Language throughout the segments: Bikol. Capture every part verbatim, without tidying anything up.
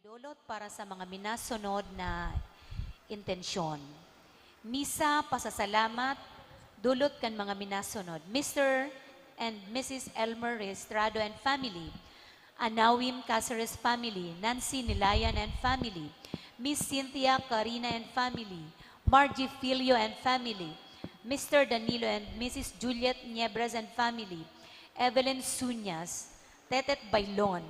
Dolot para sa mga minasunod na intensyon. Misa, pasasalamat, dolot kan mga minasunod: Mister and Missus Elmer Registrado and family, Anawim Caceres family, Nancy Nilayan and family, Miss Cynthia Carina and family, Margie Filio and family, Mister Danilo and Missus Juliet Niebres and family, Evelyn Suñas, Tetet Bailon,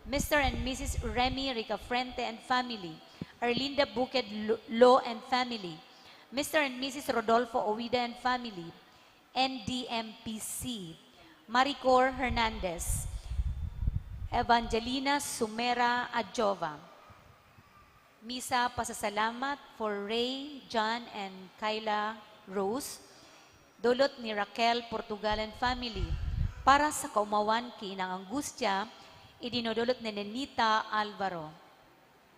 Mister and Missus Remy Ricafrente and family, Erlinda Buked Lo-, Lo and family, Mister and Missus Rodolfo Ouida and family, N D M P C, Maricor Hernandez, Evangelina Sumera Adjova. Misa pasasalamat for Ray, John, and Kyla Rose, dolot ni Raquel Portugal and family. Para sa kaomawan ki Inang Angustia, idinodolot ni Nenita Alvaro.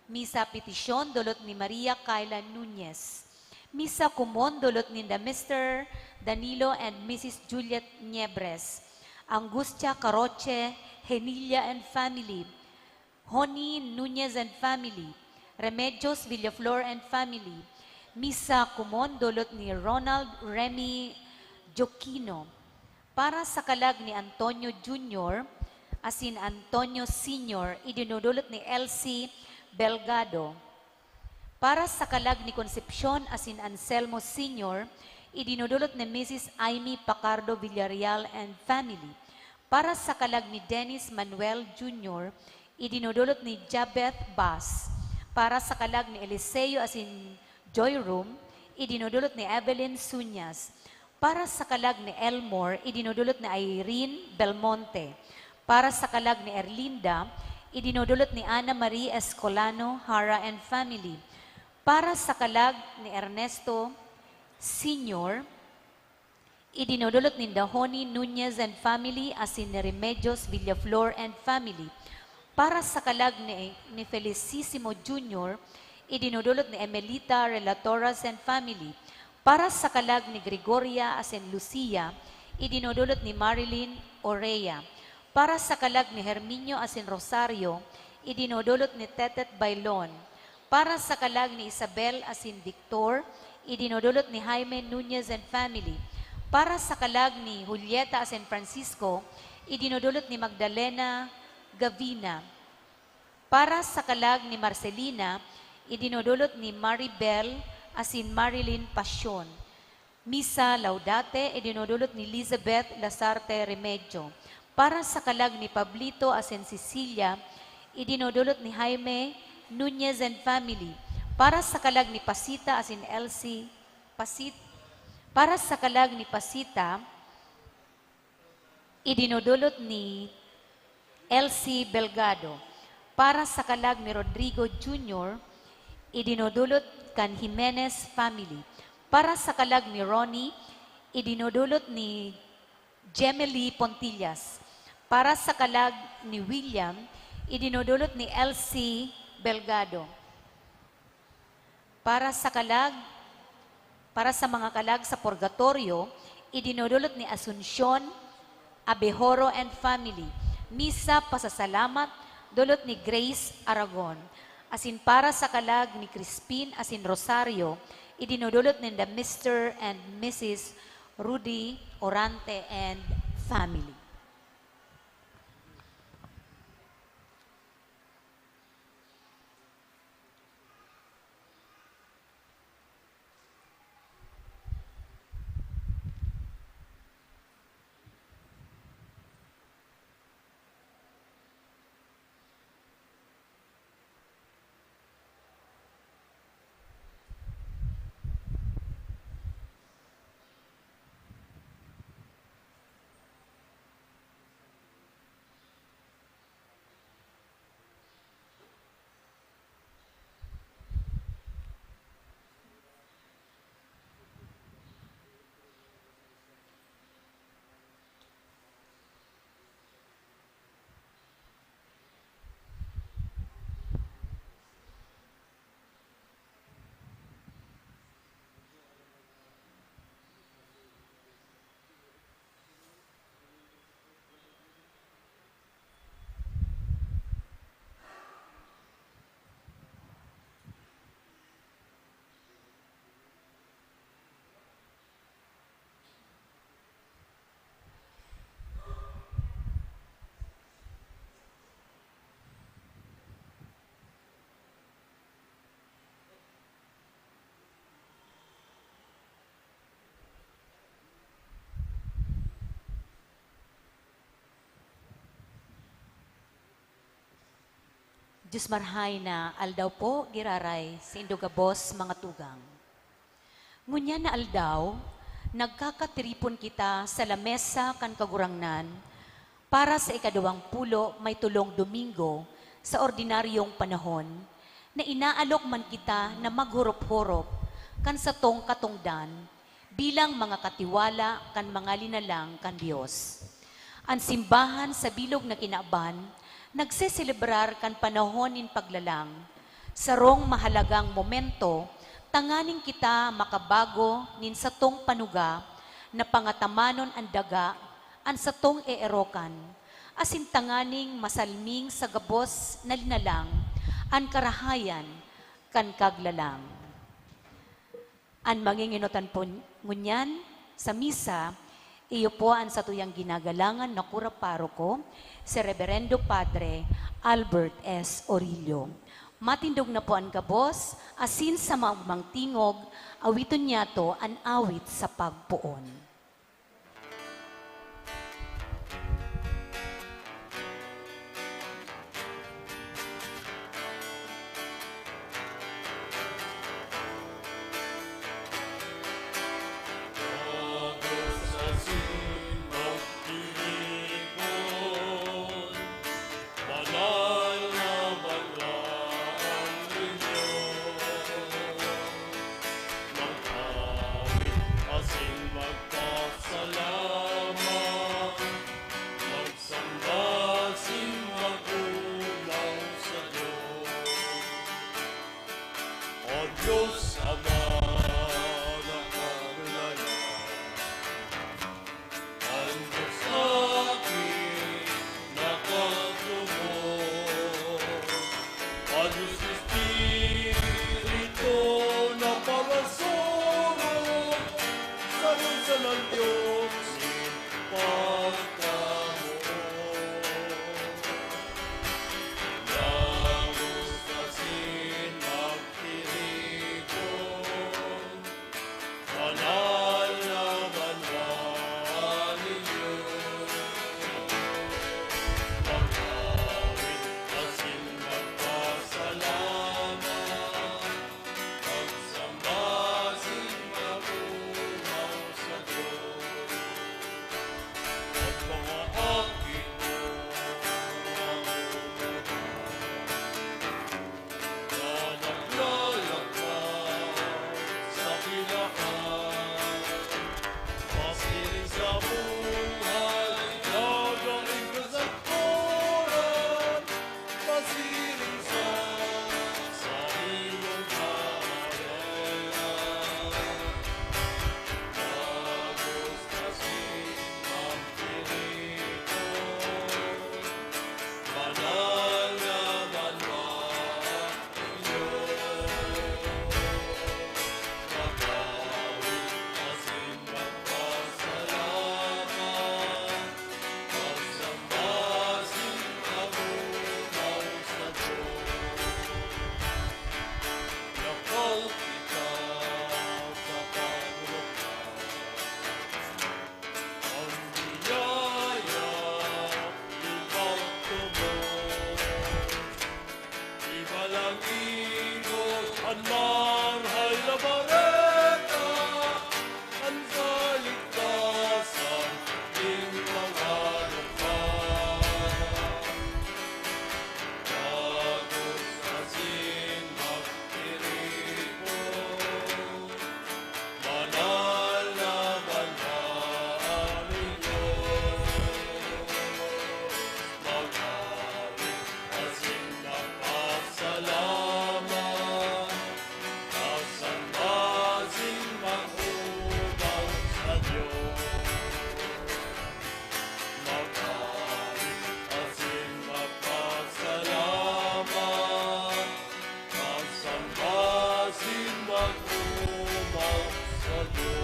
Misa petisyon, dolot ni Maria Kyla Nunez. Misa komon, dolot ninda Mister Danilo and Missus Juliet Niebres, Angustia Caroche, Henilia and family, Honey Nunez and family, Remedios Villaflor and family. Misa komon, dolot ni Ronald Remy Joquino. Para sa kalag ni Antonio Junior asin Antonio Senior, idinodolot ni Elsie Belgado. Para sa kalag ni Concepcion asin Anselmo Senior, idinodolot ni Missus Aimee Pacardo Villarreal and family. Para sa kalag ni Dennis Manuel Junior, idinodolot ni Jabeth Bas. Para sa kalag ni Eliseo asin Joy Room, idinodolot ni Evelyn Suñas. Para sa kalag ni Elmore, idinodolot ni Irene Belmonte. Para sa kalag ni Erlinda, idinodolot ni Ana Marie Escolano Jara and family. Para sa kalag ni Ernesto Senior, idinodolot ninda Honey Nunez and family asin ni Remedios Villaflor and family. Para sa kalag ni, ni Felicissimo Junior, idinodolot ni Emelita Relatoras and family. Para sa kalag ni Gregoria asin Lucia, idinodolot ni Marilyn Orea. Para sa kalag ni Herminio asin Rosario, idinodolot ni Tetet Bailon. Para sa kalag ni Isabel asin Victor, idinodolot ni Jaime Nunez and family. Para sa kalag ni Julieta asin Francisco, idinodolot ni Magdalena Gavina. Para sa kalag ni Marcelina, idinodolot ni Maribel asin Marilyn Passion. Misa Laudate, idinodolot ni Elizabeth Lasarte Remedio. Para sa kalag ni Pablito asin Cecilia, idinodolot ni Jaime Nunez and family. Para sa kalag ni Pasita asin Elsie Pasit-, para sa kalag ni Pasita, idinodolot ni Elsie Belgado. Para sa kalag ni Rodrigo Junior, idinodolot kan Jimenez family. Para sa kalag ni Ronnie, idinodolot ni Jemely Pontillas. Para sa kalag ni William, idinodolot ni Elsie Belgado. Para sa kalag, para sa mga kalag sa purgatorio, idinodolot ni Asuncion Abejoro and family. Misa pasasalamat, dolot ni Grace Aragon. Asin para sa kalag ni Crispin asin Rosario, idinodolot ninda Mister and Missus Rudy Orante and family. Dios marhay na aldaw po, giraray, saindo gabos, mga tugang. Ngunyan na aldaw, nagkakatiripon kita sa lamesa kan Kagurangnan para sa ikaduwang pulo may tolong Domingo sa ordinaryong panahon, na inaalok man kita na maghorop-horop kan satong katongdan bilang mga katiwala kan mga linalang kan Dios. An simbahan sa bilog na kinaban nagseselebrar kan panahon nin paglalang, sarong mahalagang momento tanganing kita makabago nin satong panuga na pangatamanon an daga, an satong eerokan, asin tanganing masalming sa gabos na linalang an karahayan kan Kaglalang. An mangingenotan po ngunyan sa misa, iyo po an satuyang ginagalangan na kura paroko, si Reberendo Padre Albert S. Orillo. Matindog na po an gabos, asin sa maogmang tingog, awiton niyato an awit sa pagpoon. Banal na banwaan ninyo, mag-awit asin magpasalamat, magsamba asin mag-omaw sa Dios. O Dios Ama na kaglalang, an Dios Aki na katubod, an Dios Espiritu na parasurog, sa misa nin Dios nin pagkamoot. Gabos asin magtirigon, banal na banwaan ninyo. Mag-awit asin magpasalamat, magsamba asin mag-omaw sa Dios. At mga aki mo, mga na naglalakbay sa kinaban, pasiring sa buhay, nagdaing kasagkoran, pasiring sa saimong kahadean. Gabos asin magtirigon, banal na banwaan ninyo. Mag-awit asin magpasalamat, magsamba asin mag-omaw sa Dios. Dakul kita sa paglukat. An biyaya nin pagtubos, ibalangigon an Marhay na Bareta, an kaligtasan nin mga lupa. Gabos asin magtirigon, banal na banwaan ninyo. Mag-awit asin magpasalamat, magsamba asin mag-omaw sa Dios. Mag-awit asin magpasalamat, magsamba asin mag-omaw sa Dios.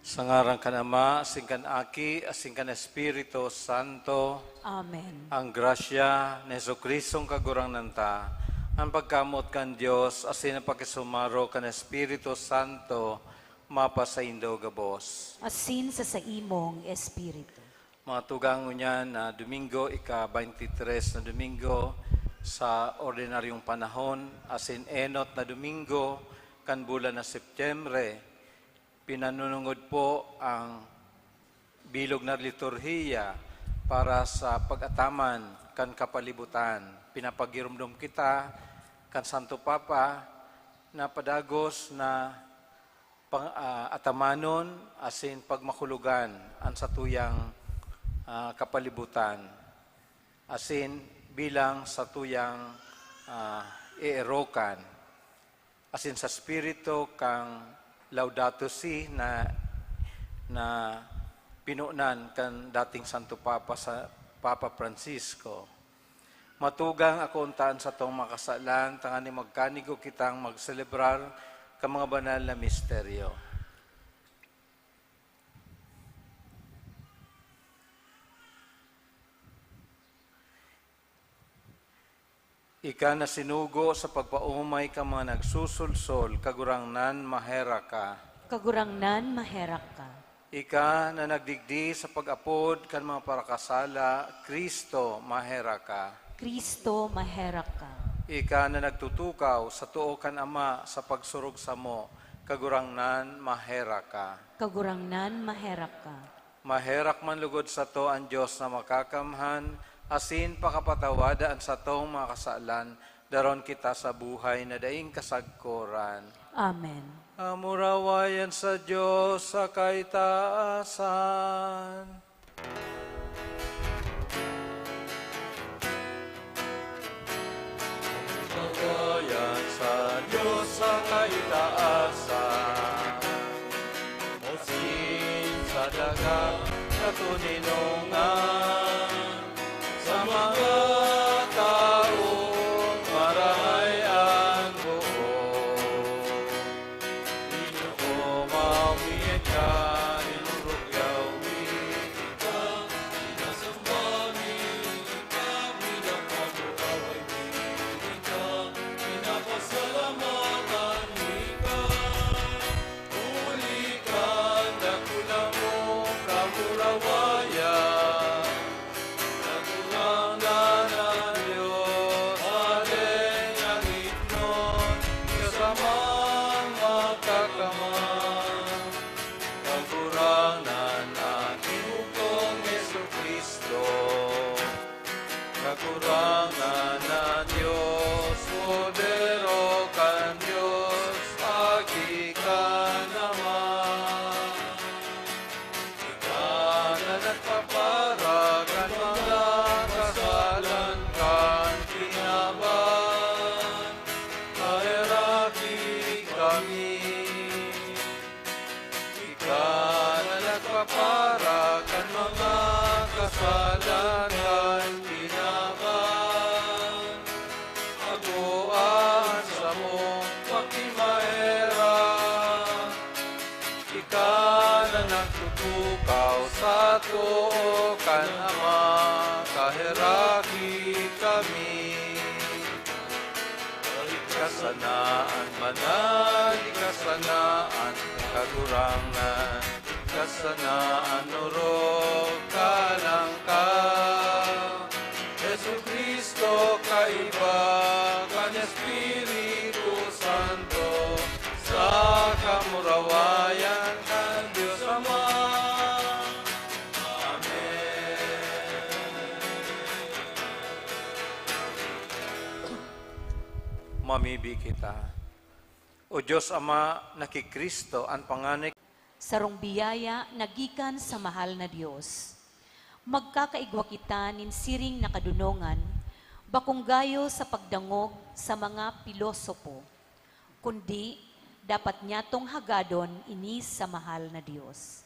Sa ngaran kan Ama, asin kan Aki, asin kan Espiritu Santo. Amen. Ang grasya ni Jesucristong Kagurangnan ta, ang pagkamoot kan Dios, asin ang pakisumaro kan Espiritu Santo, mapasaindo gabos. Asin sa saimong espiritu. Mga tugang, ngunyan na Domingo, ika-twenty-three na Domingo sa ordinaryong panahon, asin enot na Domingo kan bulan na Setyembre, pinanunungod po ang bilog na liturhiya para sa pag-ataman kan kapalibutan. Pinapagiromdom kita kan Santo Papa na padagos na pang-, ah, atamanon asin pagmakulogan an satuyang, ah, kapalibutan, asin bilang satuyang, ah, eerokan, asin sa espiritu kan Laudato Si na, na pinunan kan dating Santo Papa, sa Papa Francisco. Matugang ako unta an satong mga kasalan, tanganing magkanigo kitang magselebrar kan mga banal na misteryo. Ika na sinugo sa pagpaomay kan mga nagsusulsol, Kagurangnan, maherak ka. Kagurangnan, maherak ka. Ika na nagdigdi sa pag-apod kan mga parakasala, Cristo, maherak ka. Cristo, maherak ka. Ika na nagtutukaw sa too kan Ama sa pagsurog samo, Kagurangnan, maherak ka. Kagurangnan, maherak ka. Maherak man lugod sato an Dios na Makakamhan, asin pakapatawada an satong mga kasalan, daron kita sa buhay na daing kasagkoran. Amen. Kamurawayan sa Dios sa kaitaasan. Kamurawayan sa Dios sa kaitaasan. Asin sa daga katoninongan, sa mga tawong marahay an buot. Ginoo, maomiyan ka, inurog yawi kita, sinasamba mi ika, bilang pagkaway mi ika, pinapasalamatan mi ka. Huli kan dakula mong kamurawayan, Kagurangnan na Dios, Hadeng langitnon, kasamang magkakamang. Kagurangnan na Ginoo kong Jesu-Cristo, Kagurangnan na Dios, Kordero kan Dios, Aki kan Ama. Ika na nagpapara kan mga kasalan kan kinaban, paheraki kami. Ika na nagpapara kan mga kasalan kan kinaban, agoa an samong pakimaherak. Ika na nagtutukaw sa too kan Ama, paheraki kami. Ika sana an banal, ika sana an Kagurangnan, ika sana an orog, kalang ka, Jesu-Cristo, kaiba kan Espiritu Santo, sa kamurawayan kan Dios Ama. Amen. Mamibi kita. O Dios Ama, na ki Cristo an panganay. Sarong biyaya na gikan sa mahal na Dios. Magkakaigwa kita nin siring na kadonongan, bakong gayo sa pagdangog sa mga pilosopo, kundi dapat nyatong hagadon ini sa mahal na Dios.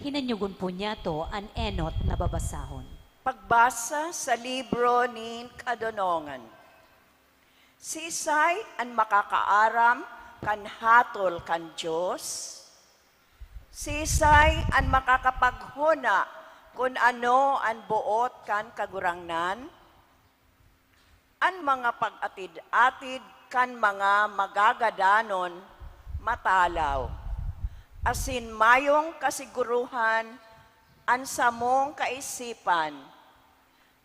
Hinanyogon po nyato an enot na babasahon. Pagbasa sa libro nin Kadonongan. Siisay an makakaaram kan hatol kan Dios? Siisay an makakapaghona kun ano an boot kan Kagurangnan? An mga pag-atid-atid kan mga magagadanon matalaw, asin mayong kasiguruhan an samong kaisipan,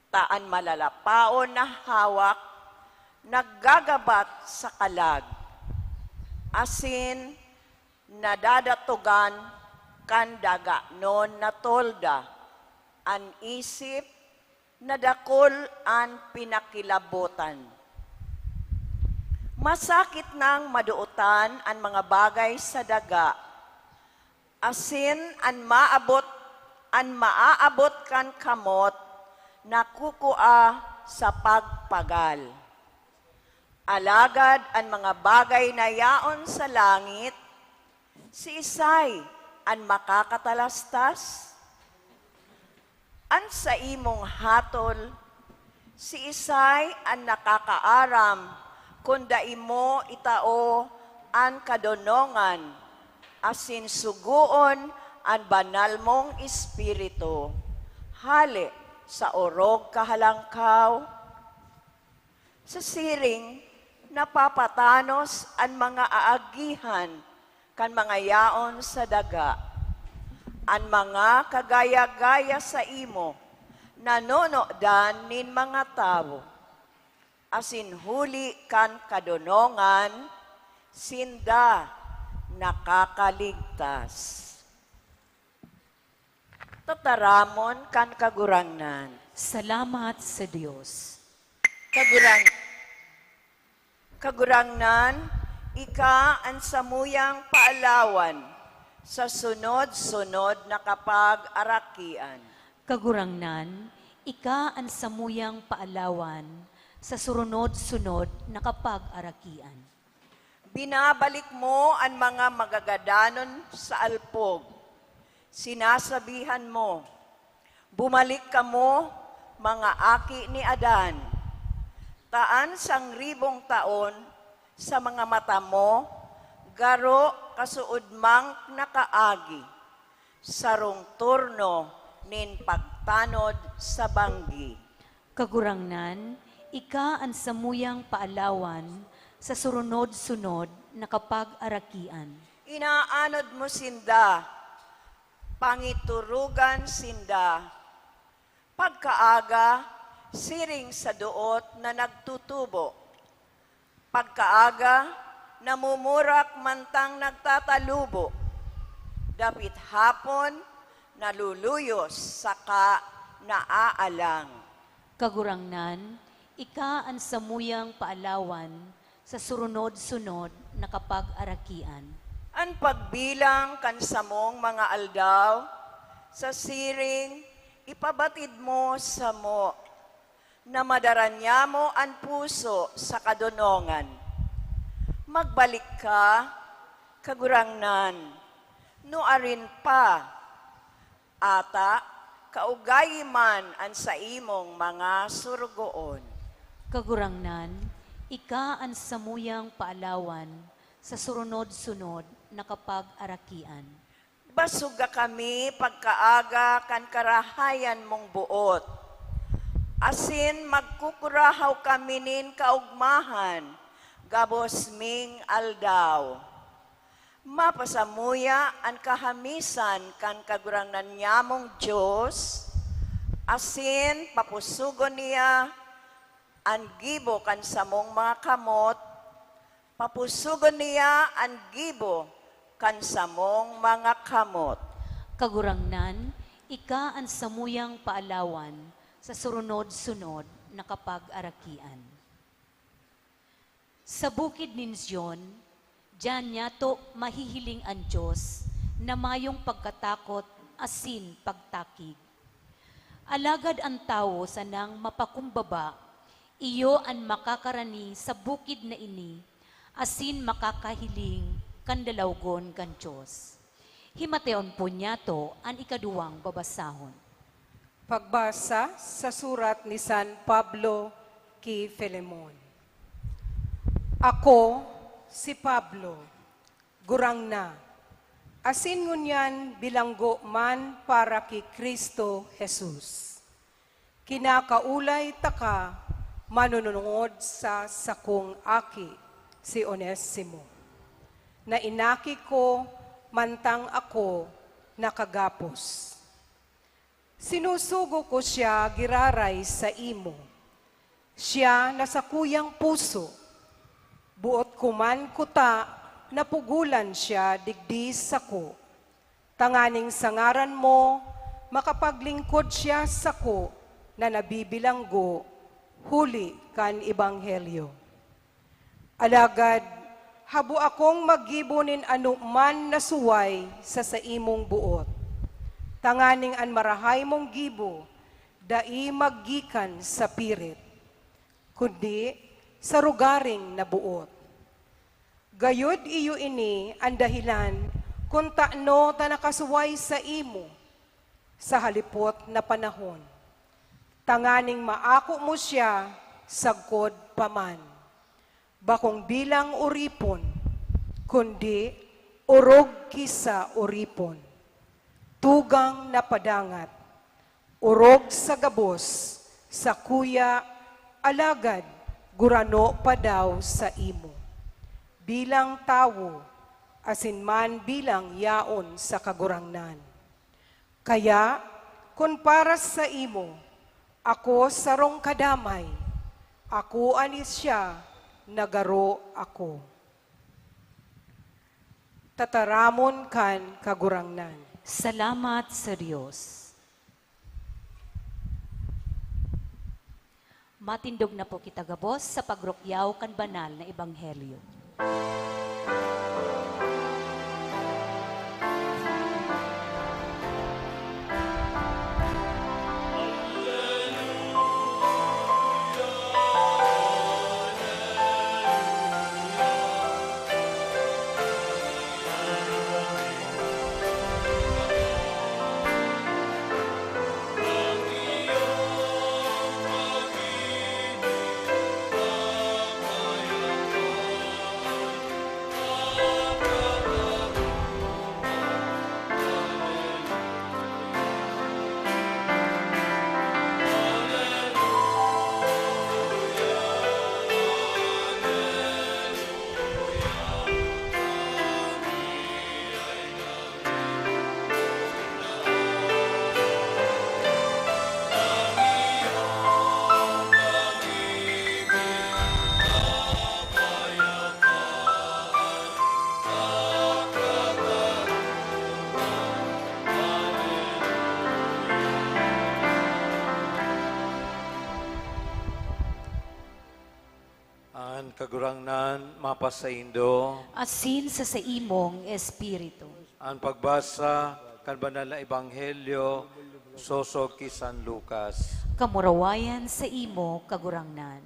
ta an malalapaon na hawak naggagabat sa kalag, asin nadadatogan kan daganon na tolda. An isip, nadakul an pinakilabotan. Masakit nang madootan an mga bagay sa daga, asin an maabot, an maaabot kan kamot nakukua sa pagpagal. Alagad an mga bagay na yaon sa langit, siisay an makakatalastas? An saimong hatol, siisay an nakakaaram kun dai mo itao an kadonongan, asin sugoon an banal mong espiritu, hale sa orog kahalangkaw? Sa siring, napapatanos an mga aagihan kan mga yaon sa daga. An mga kagaya-gaya saimo nanonodan nin mga tawo, asin huli kan kadonongan, sinda nakakaligtas. Tataramon kan Kagurangnan. Salamat sa Dios. Kagurang-, Kagurangnan, ika an samuyang paalawan sa sunod-sunod na kapag-arakian. Kagurangnan, ika an samuyang paalawan sa surunod-sunod na kapag-arakian. Binabalik mo an mga magagadanon sa alpog. Sinasabihan mo, "Bumalik kamo, mga aki ni Adan." Ta an sangribong taon sa mga mata mo, garo kasuodmang nakaagi, sarong turno nin pagtanod sa banggi. Kagurangnan, ika an samuyang paalawan sa surunod-sunod na kapag-arakian. Inaanod mo sinda, pangiturugan sinda. Pagkaaga, siring sa doot na nagtutubo. Pagkaaga, namumurak mantang nagtatalubo. Dapit hapon, naluluyos saka naaalang. Kagurangnan, ika an samuyang paalawan sa surunod-sunod na kapag-arakian. An pagbilang kan samong mga aldaw sa siring ipabatid mo samo, na madara nyamo an puso sa kadonongan. Magbalik ka, Kagurangnan, nuarin pa, ata kaugayi man an saimong mga surugoon. Kagurangnan, ika an samuyang paalawan sa surunod-sunod na kapag-arakian. Basoga kami pagkaaga kan karahayan mong boot, asin magkukurahaw kami nin kaogmahan gabos ming aldaw. Mapasamuya an kahamisan kan Kagurangnan nyamong Dios, asin papusugon niya an gibo kan samong mga kamot, papusugon niya an gibo kan samong mga kamot. Kagurangnan, ika an samuyang paalawan sa surunod-sunod na kapag-arakian. Sa bukid nin Sion, diyan niyato mahihiling an Dios na mayong pagkatakot asin pagtakig. Alagad an tawo sanang mapakumbaba, iyo an makakarani sa bukid na ini asin makakahiling kan lalawgon kan Dios. Himateon po niyato an ikaduwang babasahon. Pagbasa sa surat ni San Pablo ki Filemon. Ako, si Pablo, gurang na, asin ngunyan bilanggo man para ki Cristo Jesus. Kinakaulay taka manunungod sa sakong aki, si Onesimo, na inaki ko mantang ako nakagapos. Sinusugo ko siya giraray saimo. Siya na sakuyang puso. Boot ko man kuta na pugolan siya digdi sako, tanganing sa ngaran mo makapaglingkod siya sako na nabibilanggo huli kan ebanghelyo. Alagad habo akong maggibo nin anoman na suway sa saimong boot, tanganing an marahay mong gibo dai maggikan sa pirit, kundi sa rugaring na boot. Gayod iyo ini an dahelan kun tano ta nakasuway saimo sa halipot na panahon, tanganing maako mo siya sagkod pa man, bakong bilang oripon, kundi orog ki sa oripon, tugang na padangat, orog sa gabos, sakuya, alagad gurano pa daw saimo, bilang tawo, asin man bilang yaon sa Kagurangnan. Kaya, kun para saimo, ako sarong kadamay, akoa ni siya na garo ako. Tataramon kan Kagurangnan. Salamat sa Dios. Matindog na po kita gabos sa pagrukyaw kan banal na ebanghelyo. An Kagurangnan mapasaindo. Asin sa saimong espiritu. An pagbasa kan Banal na Ebanghelyo sosog ki San Lucas. Kamurawayan sa imo, Kagurangnan.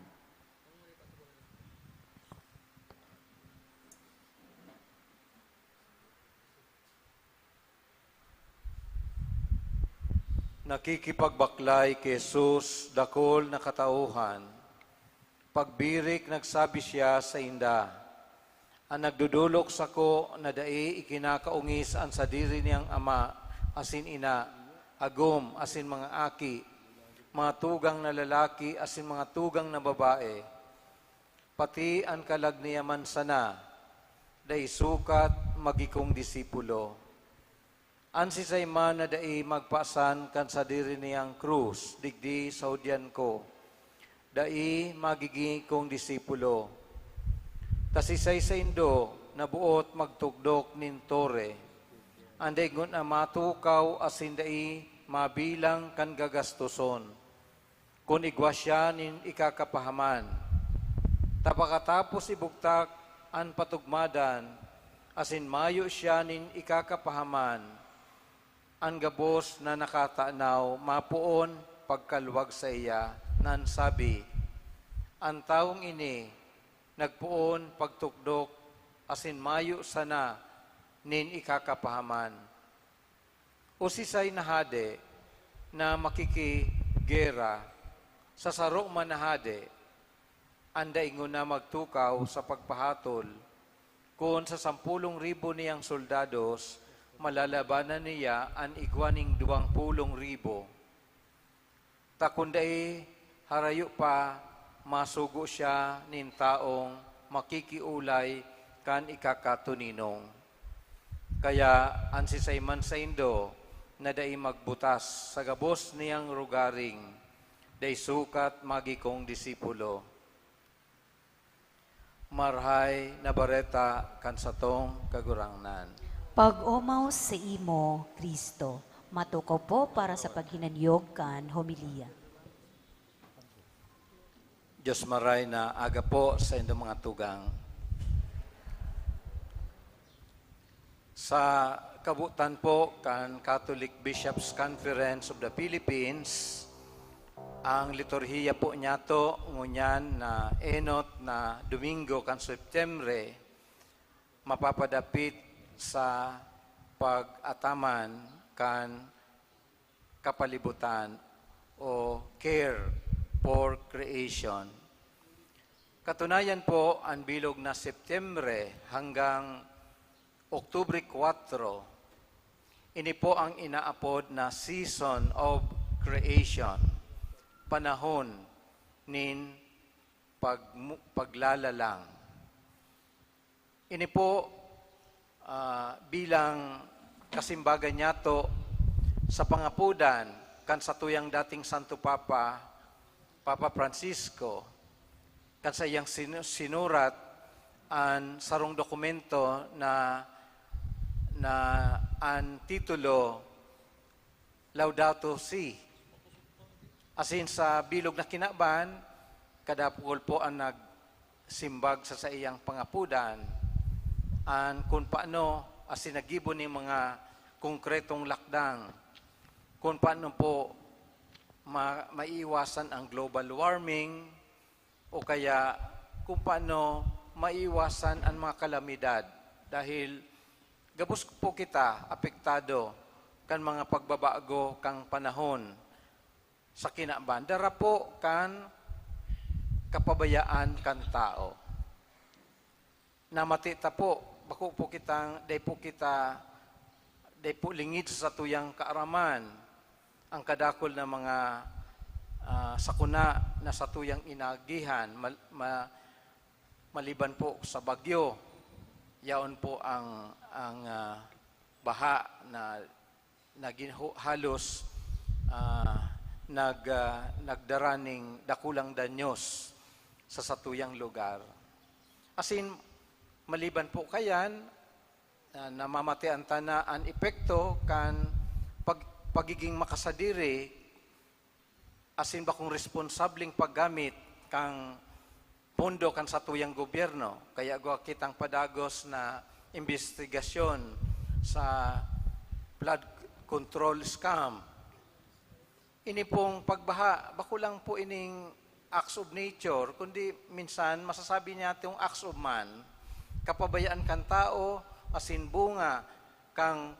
Nakikipagbaklay ki Jesus dakul na katauhan. Pagbirik, nagsabi siya sainda, "An nagdodolok sako na dai ikinakaongis an sadiri niyang ama asin ina, agom asin mga aki, mga tugang na lalaki asin mga tugang na babae, pati an kalag niya man sana, dai sukat magikong disipulo. An siisay man na dai magpasan kan sadiri niyang krus digdi sa hudyan ko, dai magigin kong disipulo. Ta siisay saindo na boot magtukdok nin tore, an dai ngona matukaw asin dai mabilang kan gagastoson, kun igwa siya nin ikakapahaman. Ta pakatapos ibugtak an patugmadan, asin mayo siya nin ikakapahaman, an gabos na nakatanaw mapoon pagkaluwag saiya, na an sabi, 'An tawong ini nagpoon pagtukdok asin mayo sana nin ikakapahaman.' O siisay na hade na makikigera sa saro man na hade, an dai ngona magtukaw sa pagpahatol, kun sa sampulong ribo niyang soldados malalabanan niya an igwa nin duwang pulong ribo? Ta kun dai, harayo pa, masugo siya nin tawong makikiolay kan ikakatoninong. Kaya an siisay man saindo na dai magbutas sa gabos niyang rogaring, dai sukat magikong disipulo. Marahay na Bareta kan satong Kagurangnan. Pag-omaw sa imo, Kristo. Matukaw po para sa paghinanyog kan homilya. Diyos maray na aga po sa indong mga tugang. Sa kabutan po kan Catholic Bishops' Conference of the Philippines, ang liturhiya po niyato ngunyan na enot na Domingo kan Setyembre, mapapadapit sa pag-ataman kan kapalibutan o care for creation. Katunayan po, ang bilog na Setyembre hanggang Oktubre kwatro, ini po ang inaapod na season of creation, panahon nin pagmu-, paglalalang. Ini po, ah, bilang kasimbagan niyato sa pangapodan kan satuyang dating Santo Papa, Papa Francisco, kan saiyang sinu-, sinurat an sarong dokumento na, na an titulo, Laudato Si. Asin sa bilog na kinaban, kadakul po an nagsimbag sa saiyang pangapodan, an kun paano asin naggibo nin mga konkretong lakdang, kun paano po ma-, maiiwasan ang global warming, o kaya kung paano maiwasan an mga kalamidad, dahil gabos po kita apektado kan mga pagbabago kan panahon sa kinaban, dara po kan kapabayaan kan tao. Namati ta po, bako po kitang, dai po kita, dai po lingid sa satuyang kaaraman ang kadakul na mga, ah, sakuna na satuyang inagihan, mal-, ma-, maliban po sa bagyo, yaon po ang, ang, ah, baha na nagin-, ho-, halos, ah, nag-, ah, nagdara ning dakulang danyos sa satuyang lugar. Asin, maliban po kayan, ah, namamatean ta na an epekto kan pag-, pagiging makasadiri asin bakong responsableng paggamit kan pondo kan satuyang gobyerno. Kaya igwa kitang padagos na imbestigasyon sa flood control scam. Ini pong pagbaha, bako lang po ining acts of nature, kundi minsan masasabi niya itong acts of man, kapabayaan kan tao, asin bunga kang,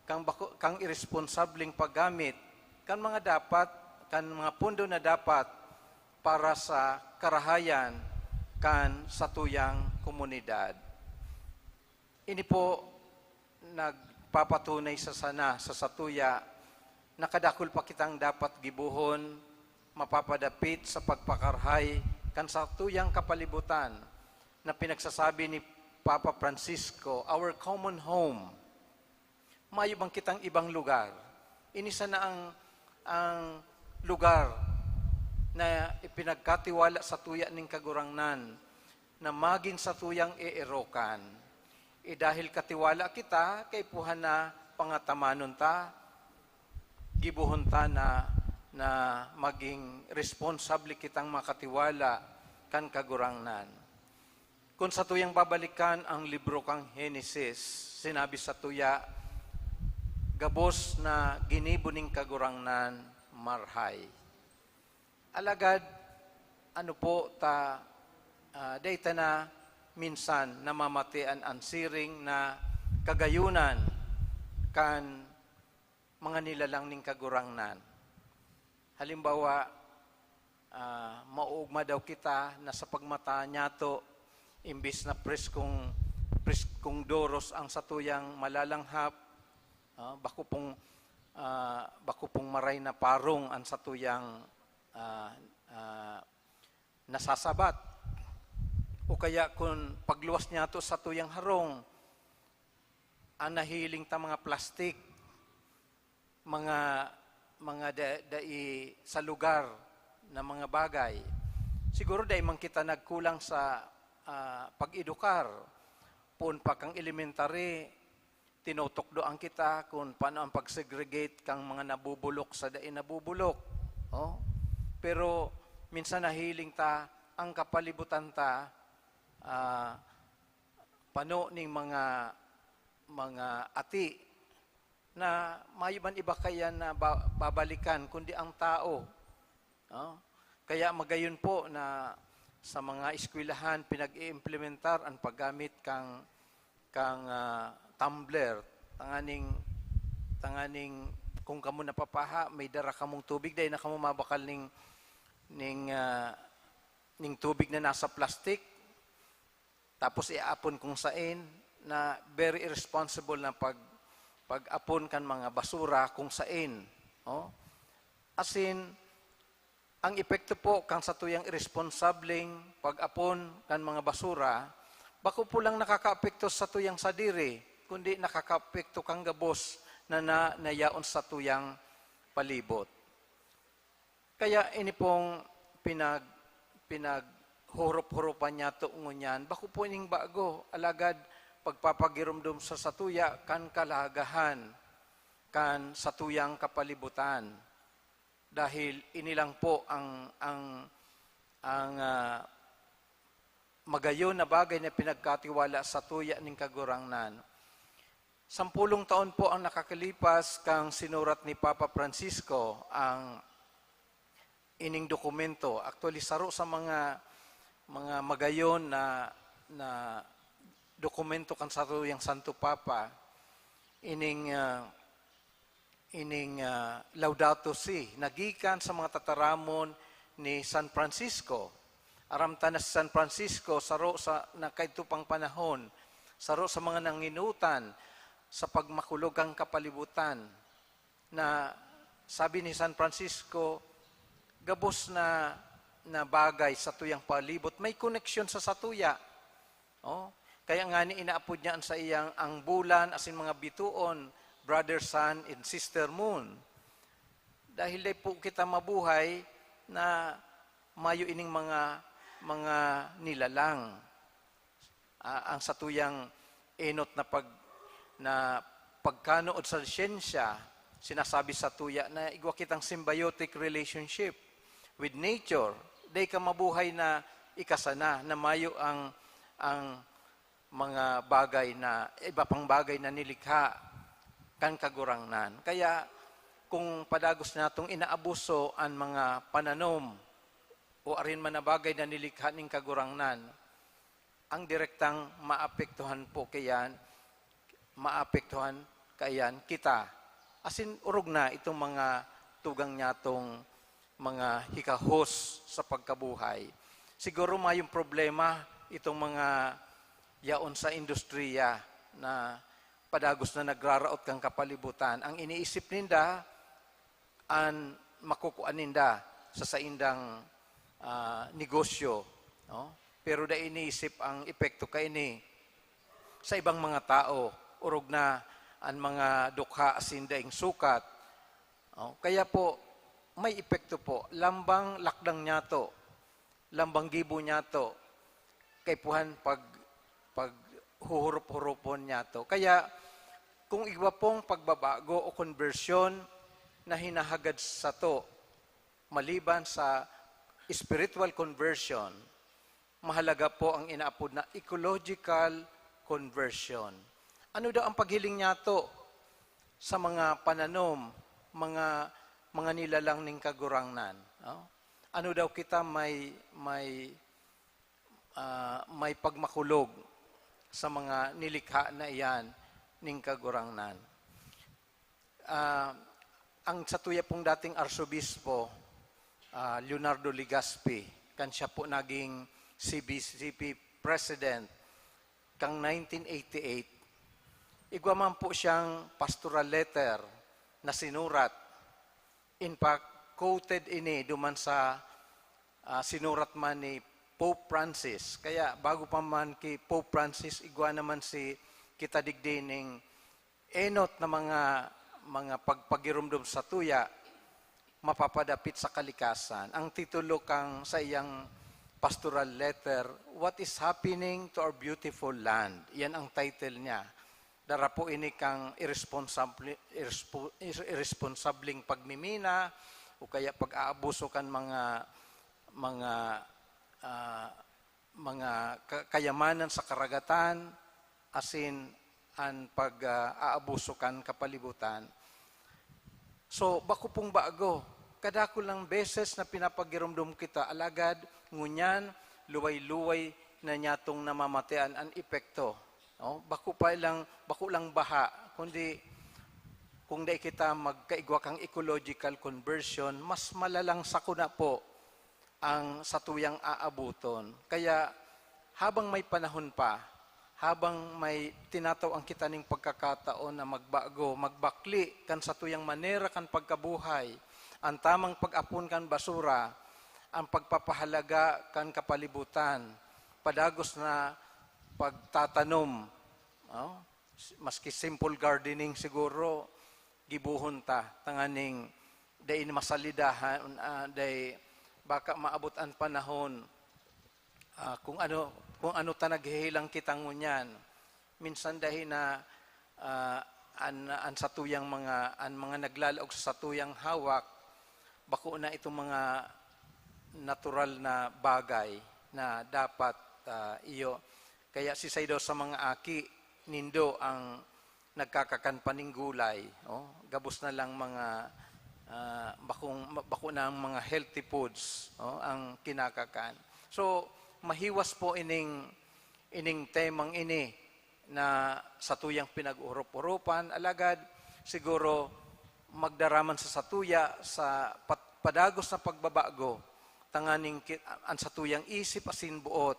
kang bako-, kang iresponsableng paggamit kan mga dapat, kan mga pondo na dapat para sa karahayan kan satuyang komunidad. Ini po nagpapatunay sa sana, sa satuya, na kadakul pa kitang dapat gibohon, mapapadapit sa pagpakarahay kan satuyang kapalibutan na pinagsasabi ni Papa Francisco, our common home. Mayo bang kitang ibang lugar? Ini sana ang, ang lugar na ipinagkatiwala satuya nin Kagurangnan na magin satuyang eerokan. E dahil katiwala kita, kaipuhan na pangatamanon ta, gibohon ta na, na maging responsable kitang makatiwala kan Kagurangnan. Kun satuyang babalikan ang libro kan Henesis, sinabi satuya, gabos na ginibo nin Kagurangnan marahay. Alagad, ano po ta, ah, dai ta na minsan namamatean an siring na kagayunan kan mga nilalang nin Kagurangnan. Halimbawa, ah, maoogma daw kita na sa pagmata niyato, imbis na preskong, preskong doros ang satuyang malalanghap, ah, bako pong, ah, bako pong maray na parong ang satuyang, ah, ah, nasasabat. O kaya kun pagluwas niyato satuyang harong, an nahiling ta mga plastik, mga, mga da-, dai sa lugar na mga bagay. Siguro dai man kita nagkulang sa, ah, pag-edukar. Poon pa kan elementary, tinutukdoan kita kun paano ang pag-segregate kan mga nabubulok sa dai nabubulok. Oh? Pero minsan nahiling ta, ang kapalibutan ta, ah, pano ning mga, mga ati na mayo man iba kaiyan na ba-, babalikan, kundi ang tao. Oh? Kaya magayon po na sa mga eskwelahan pinag-iimplementar ang paggamit kang, kang, ah, tumbler, tanganing, tanganing kung kamo napapaha, may dara kamong tubig, dai na kamo mabakal ning, ning, ah, ning tubig na nasa plastic, tapos iapon kung sain, na very irresponsible na pag-, pag-apon kan mga basura kung sain. Oh? Asin, ang epekto po kan satuyang iresponsableng pag-apon kan mga basura, bako po lang nakakaapekto sa satuyang sadiri, kundi nakakaapekto kan gabos na, na, na yaon sa satuyang palibot. Kaya ini pong pinag-, pinaghurop-huropan niyato ngunyan, bako po ining bago, alagad pagpapagiromdom sa satuya kan kalagahan kan satuyang kapalibutan. Dahil ini lang po ang, ang, ang, ah, magayon na bagay na pinagkatiwala satuya nin Kagurangnan. Sampulong taon po ang nakakalipas kan sinurat ni Papa Francisco ang ining dokumento. Actually, saro sa mga, mga magayon na, na dokumento kan satuyang Santo Papa, ining, ah, ining, ah, Laudato Si, nagikan sa mga tataramon ni San Francisco. Aram ta na si San Francisco, saro sa, na kaidto pang panahon, saro sa mga nanginutan sa pagmakulog kan kapalibutan, na sabi ni San Francisco, gabos na, na bagay sa tuyang palibot may koneksyon sa satuya. Oh, kaya ngani inaapod niya an saiyang ang bulan asin mga bitoon, Brother Sun and Sister Moon. Dahil dai po kita mabuhay na mayo ining mga, mga nilalang. Ah, ang satuyang enot na pag-, na pagkanuod sa siyensya, sinasabi satuya na igwa kitang symbiotic relationship with nature. Dai ka mabuhay na ika sana, na mayo ang, ang mga bagay na, iba pang bagay na nilikha kan Kagurangnan. Kaya kung padagos natong inaabuso an mga pananom o arin man na bagay na nilikha nin Kagurangnan, ang direktang maapektuhan po kaiyan, maapektuhan kaiyan kita. Asin orog na itong mga tugang niyatong mga hikahos sa pagkabuhay. Siguro mayong problema itong mga yaon sa industriya na padagos na nagraraot kan kapalibutan. Ang iniisip ninda, an makukuan ninda sa saindang, ah, negosyo, no? Pero dai iniisip ang epekto kaini sa ibang mga tao, orog na an mga dukha asin daing sukat. Oh, kaya po, may epekto po. Lambang lakdang niyato, lambang gibo niyato, kaipuhan pag-, paghuhurup-hurupon niyato. Kaya, kung igwa pong pagbabago o konbersyon na hinahagad sato, maliban sa spiritual conversion, mahalaga po ang inaapod na ecological conversion. Ano daw ang paghiling niyato sa mga pananom, mga, mga nilalang ning Kagurangnan? No? Ano daw kita may, may, ah, may pagmakulog sa mga nilikha na iyan ning Kagurangnan? Ah, ang satuya pong dating Arsobispo, ah, Leonardo Legazpi, kan siya po naging C B C P President kan nineteen eighty-eight, igwa man po siyang pastoral letter na sinurat. In fact, quoted ini duman sa, ah, sinurat man ni Pope Francis. Kaya bago pa man ki Pope Francis, igwa naman si kita digdi ning enot na mga, mga pagpagiromdom sa tuya mapapadapit sa kalikasan. Ang titulo kan saiyang pastoral letter, "What is happening to our beautiful land?" Yan ang title niya. Dara po ini kan irresponsable, irrespo-, ir-, irresponsableng pagmimina o kaya pag-aabuso kan mga, mga, ah, mga ka-, kayamanan sa karagatan, asin an pag, ah, aabuso kan kapalibutan. So, bako pong bago. Kadakul nang beses na pinapagiromdom kita, alagad ngunyan, luway-luway na nyatong namamatean an epekto. No? Bako pa lang, bako lang baha, kundi kung dai kita magkaigwa kang ecological conversion, mas malalang sakuna po ang satuyang aaboton. Kaya habang may panahon pa, habang may tinatao-an kita ning pagkakataon na magbago, magbakli kan satuyang manera kan pagkabuhay, an tamang pag-apon kan basura, ang pagpapahalaga kan kapalibutan, padagos na pagtatanom, no? Maski simple gardening siguro, gibohon ta, tanganing dai na masalidahan, ah, dai, baka maabot an panahon, ah, kung ano, kung ano ta naghehelang kita ngunyan. Minsan dai na, ah, an, an satuyang mga, an mga naglalaog sa satuyang hawak, bako na itong mga natural na bagay na dapat, ah, iyo. Kaya sisay daw sa mga aki nindo ang nagkakakan pa ning gulay, oh, gabos na lang mga, ah, bakong, bako na ang mga healthy foods, oh, ang kinakakan. So, mahiwas po ining, ining temang ini na satuyang pinag-urop-uropan, alagad siguro magdaraman sa satuya sa pat-, padagos na pagbabago, tanganing ki-, an satuyang isip asin buot,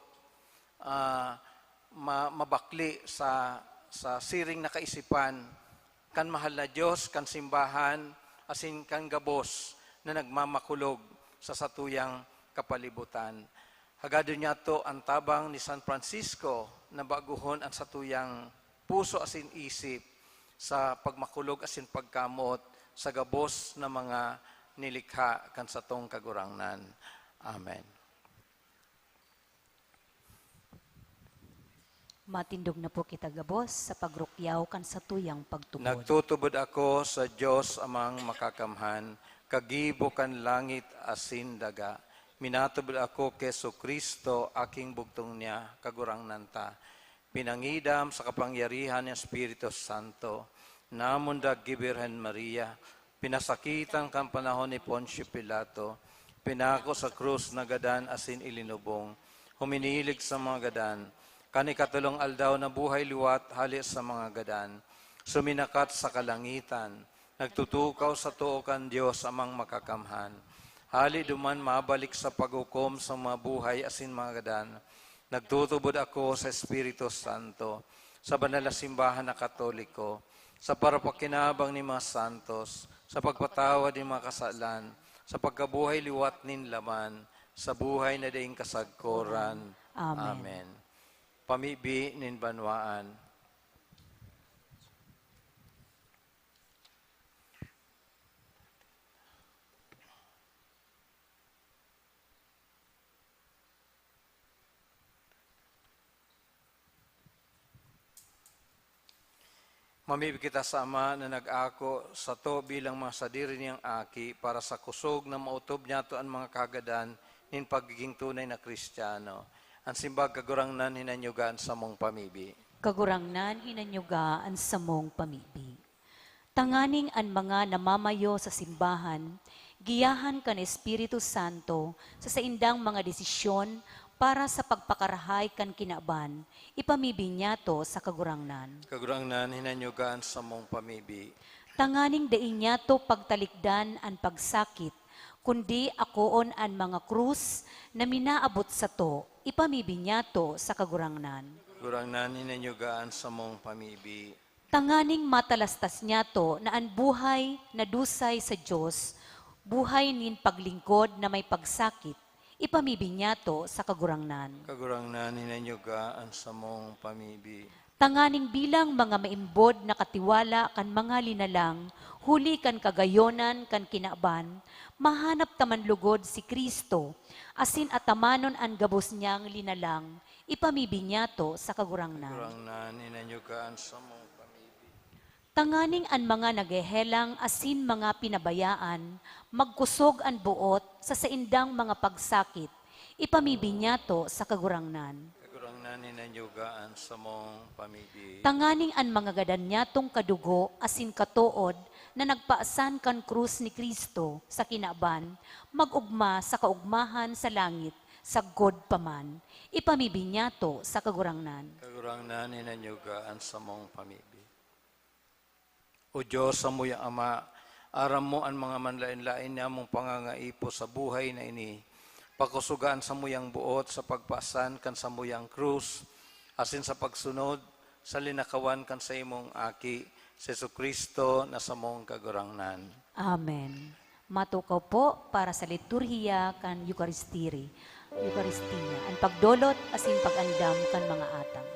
ah, ma-, mabakli sa, sa siring na kaisipan kan mahal na Dios, kan simbahan, asin kan gabos na nagmamakulog sa satuyang kapalibutan. Hagadon niyato an tabang ni San Francisco na baguhon an satuyang puso asin isip sa pagmakulog asin pagkamot sa gabos na mga nilikha kan satong Kagurangnan. Amen. Matindog na po kita gabos sa pagrukyaw kan satuyang pagtubod. Nagtutubod ako sa Dios Amang Makakamhan, kagibo kan langit asin daga. Minatubod ako ki Jesu-Cristo, Aking bugtong niya, Kagurangnan ta. Pinangidam sa kapangyarihan nin Espiritu Santo, namundag ki Birhen Maria, pinasakitan kan panahon ni Poncio Pilato, pinako sa krus, nagadan asin ilinubong, huminilig sa mga gadan. Kan ikatolong aldaw, nabuhay liwat hale sa mga gadan, suminakat sa kalangitan, nagtutukaw sa too kan Dios Amang Makakamhan. Hale duman mabalik sa paghukom sa mga buhay asin mga gadan. Nagtutubod ako sa Espiritu Santo, sa banal na simbahan na Katoliko, sa parapakinabang nin mga santos, sa pagpatawad nin mga kasalan, sa pagkabuhay liwat nin laman, sa buhay na daing kasagkoran. Amen. Amen. Pamibi nin banwaan. Mamibi kita sa Ama na nag-ako sato bilang mga sadiri niyang aki, para sa kusog na maotob niyato an mga kagadan nin pagigin tunay na Kristiyano. An simbag, Kagurangnan, hinanyuga an samong pamibi. Kagurangnan, hinanyuga an samong pamibi. Tanganing an mga namamayo sa simbahan, giyahan kan Espiritu Santo sa saindang mga desisyon para sa pagpakarahay kan kinaban, ipamibi niyato sa Kagurangnan. Kagurangnan, hinanyuga an samong pamibi. Tanganing dai niyato pagtalikdan an pagsakit, kundi akoon an mga krus na minaabot sato, ipamibi niyato sa Kagurangnan. Kagurangnan, hinanyuga an samong pamibi. Tanganing matalastas niyato na an buhay na dusay sa Dios, buhay nin paglingkod na may pagsakit, ipamibi niyato sa Kagurangnan. Kagurangnan, hinanyuga an samong pamibi. Tanganing bilang mga maimbod na katiwala kan mga linalang, huli kan kagayonan kan kinaban, mahanap ta man lugod si Cristo, asin atamanon an gabos niyang linalang, ipamibinyato sa Kagurangnan. Kagurangnan, inanyugaan sa mong pamibi. Tanganing an mga naghehelang asin mga pinabayaan, magkusog an boot sa saindang mga pagsakit, ipamibinyato sa Kagurangnan. Kagurangnan, inanyugaan sa mong pamibi. Tanganing an mga gadan niyatong kadugo asin katood na nagpaasan kan krus ni Cristo sa kinaban, mag-ogma sa kaogmahan sa langit, sagkod pa man, ipamibinyato sa Kagurangnan. Kagurangnan, inanyugaan sa mong pamibi. O Diyos, samuyang Ama, aram mo an mga manlaen-laen namong pangangaipo sa buhay na ini. Pakusoga an samuyang boot sa pagpaasan kan samuyang krus, asin sa pagsunod sa linakawan kan saimong Aki, si Jesu-Cristo, na samong Kagurangnan. Amen. Matukaw po para sa liturhiya kan Eukaristiri-, Eukaristia, an pagdolot asin pag-andam kan mga atang.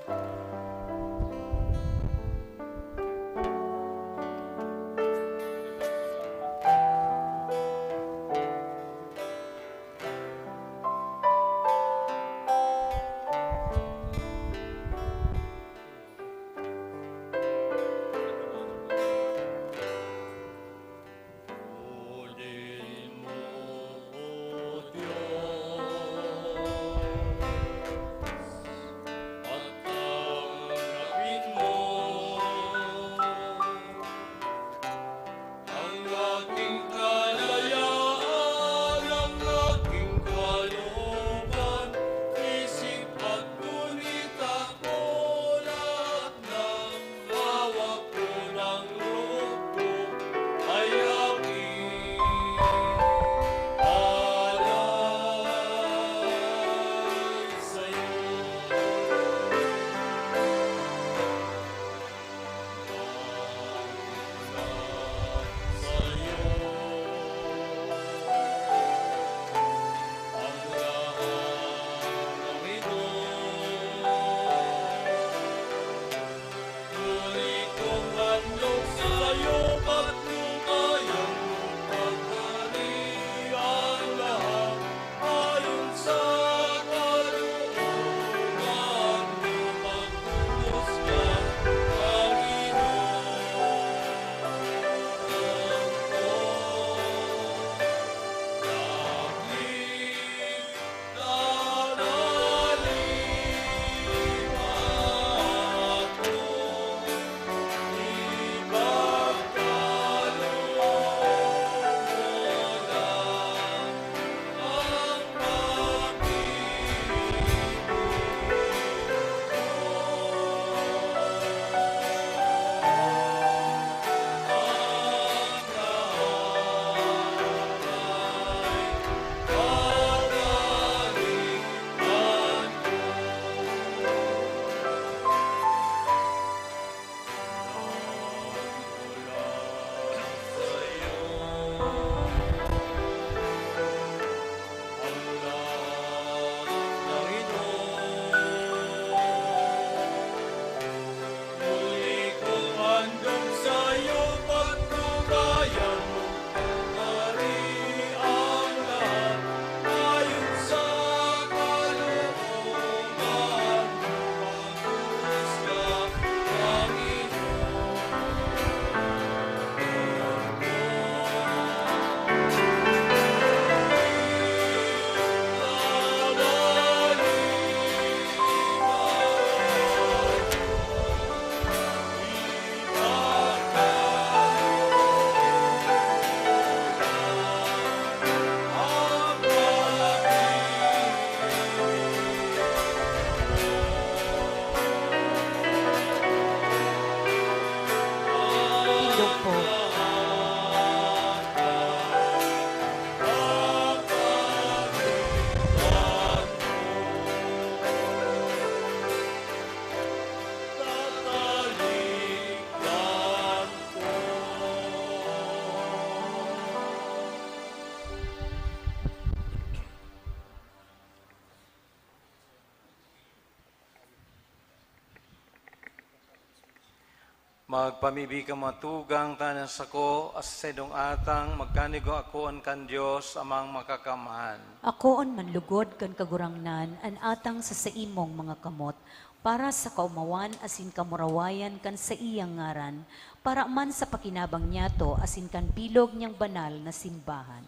Magpamibi ka matugang tanan sako, asin sa saindong atang magkanigo ako an kan Dios Amang Makakamhan. Akoon man lugod kan Kagurangnan an atang sa saimong mga kamot, para sa kaomawan asin kamurawayan kan saiyang ngaran, para man sa pakinabang niyato asin kan bilog niyang banal na simbahan.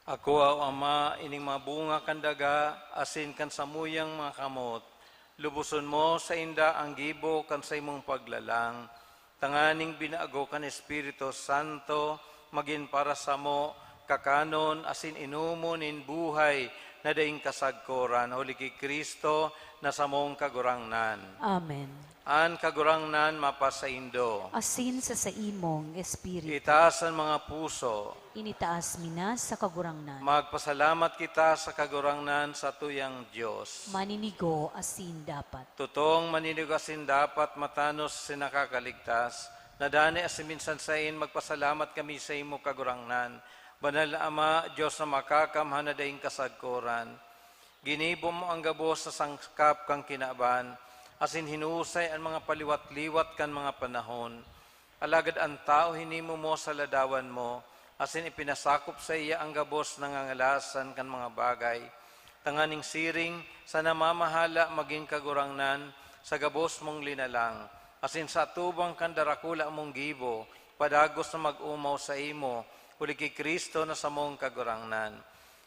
Akoa, O Ama, ining mga bunga kan daga asin kan samuyang mga kamot. Luboson mo sainda an gibo kan saimong paglalang, tanganing binago kan Espiritu Santo magin para samo kakanon asin inomon nin buhay na daing kasagkoran, huli ki Cristo na samong Kagurangnan. Amen. An Kagurangnan mapasaindo. Asin sa saimong espiritu. Itaas an mga puso. Initaas mi na sa Kagurangnan. Magpasalamat kita sa Kagurangnan, satuyang Dios. Maninigo asin dapat. Totoong maninigo asin dapat, matanos asin nakakaligtas, na danay asin minsan saen magpasalamat kami saimo, Kagurangnan, Banal na Ama, Dios na makakamhan na daing kasagkoran. Ginibo mo an gabos na sangkap kan kinaban, asin hinusay an mga paliwat-liwat kan mga panahon. Alagad an tawo hinimo mo sa ladawan mo, asin ipinasakop saiya an gabos na ngangalasan kan mga bagay, tanganing siring sa namamahala magin kagurangnan sa gabos mong linalang, asin sa atubang kan darakula mong gibo, padagos na mag-omaw saimo, huli ki Cristo na samong Kagurangnan.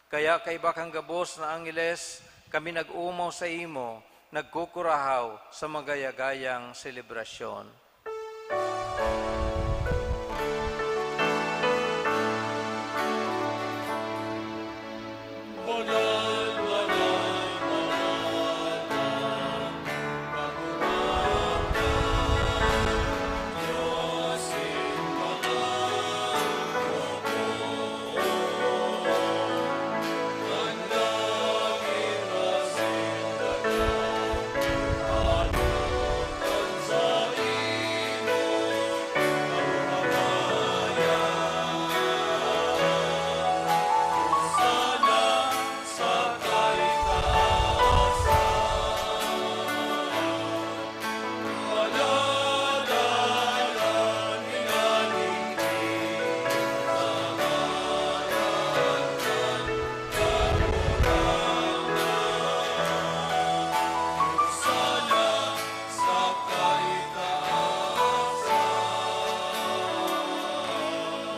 Kaya kaiba kan gabos na angheles, kami nag-omaw saimo, nagkukurahaw sa magaya-gayang selebrasyon.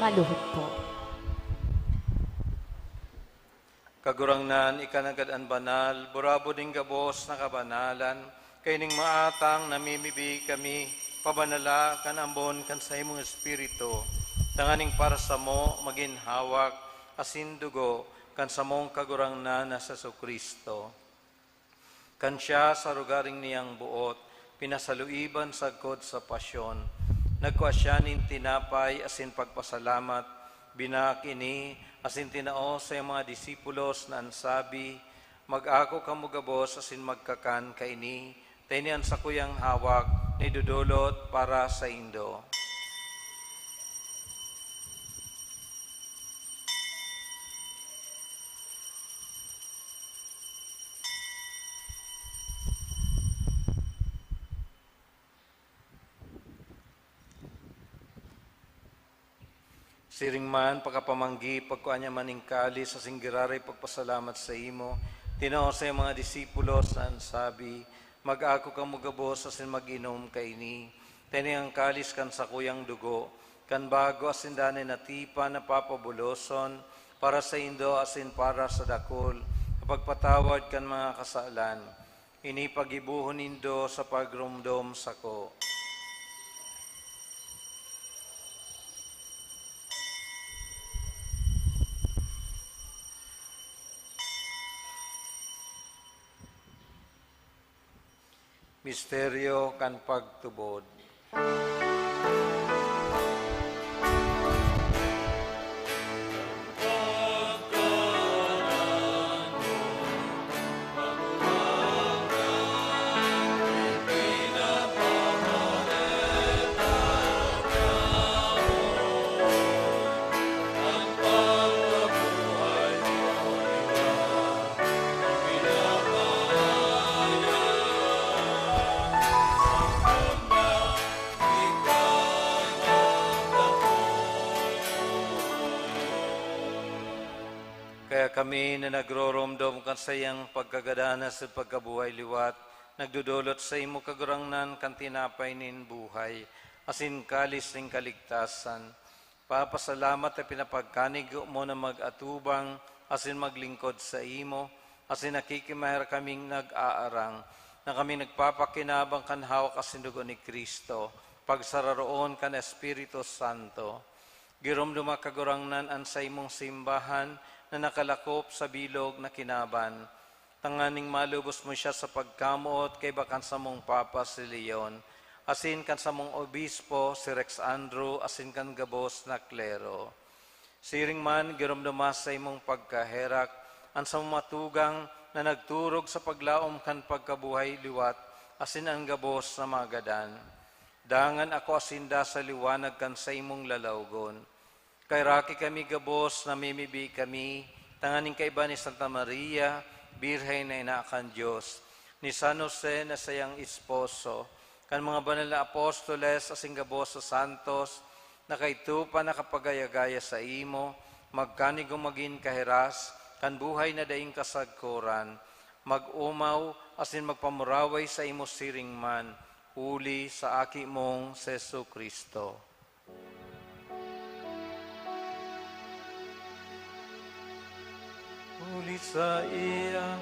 Maluhod po. Kagurangnan, ika nanggad an banal, burabod nin gabos na kabanalan, kaining maatang namimibi kami, pabanala kan ambon kan saimong Espiritu, tanganing para samo magin hawak asin dugo kan samong Kagurangnan na si Jesu-Cristo. Kan siya sa rogaring niyang boot, pinasaluiban sagkod sa pasyon, nagkua siya nin tinapay asin pagpasalamat, binaak ini, asin tinao sa iyang mga disipulos na an sabi, "Mag-ako kamo gabos asin magkakan kaini, ta ini an sakuyang hawak na idodolot para saindo." Siring man, pakapamanggi, pagkua niya man nin kalis asin giraray pagpasalamat saimo, tinao sa iyang mga disipulos na an sabi, "Mag-ako kamo gabos asin mag-inom kaini, ta ini an kalis kan sakuyang dugo, kan bago asin danay na tipan na papabuloson para saindo asin para sa dakul, sa pagpatawad kan mga kasalan. Ini paggibohon nindo sa pagromdom sako." Misteryo kan pagtubod. Kaya kami na nagroromdom kan saiyang pagkagadan asin pagkabuhay liwat, nagdodolot saimo, Kagurangnan, kan tinapay nin buhay, asin kalis nin kaligtasan. Papasalamat ta pinapagkanigo mo na mag-atubang asin maglingkod saimo, asin nakikimaherak kaming nag-aarang na kami nagpapakinabang kan hawak asin dugo ni Cristo, pagsararoon kan Espiritu Santo. Giromdoma, Kagurangnan, an saimong simbahan na nakalakop sa bilog na kinaban, tanganing malubos mo siya sa pagkamoot kaiba kan samong Papa si Leon, asin kan samong Obispo si Rex Andrew, asin kan gabos na klero. Siring man, giromdoma sa imong pagkaherak an samong mga tugang na nagturog sa paglaom kan pagkabuhay liwat asin an gabos na magadan. Dangan akoa sinda sa liwanag kan saimong lalawgon. Kaheraki kami gabos, namimibi kami tanganing kaiba ni Santa Maria, Birhen na ina kan Dios, ni San Jose na saiyang esposo, kan mga banal na apostoles asin gabos na santos na kaidto pa nakapagaya-gaya saimo, magkanigo magin kahiras kan buhay na daing kasagkoran, mag-omaw asin magpamuraway saimo siring man, huli sa Aki mong si Jesu-Cristo. Huli saiya,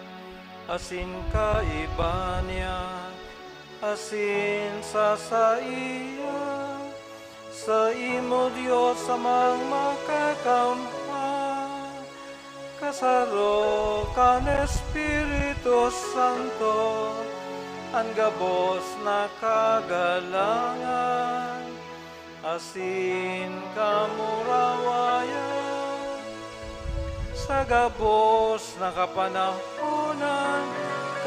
asin kaiba niya, asin sa saiya, saimo, Dios Amang Makakamhan, kasaro kan Espiritu Santo, an gabos na kagalangan asin kamurawayan sa gabos na kapanahonan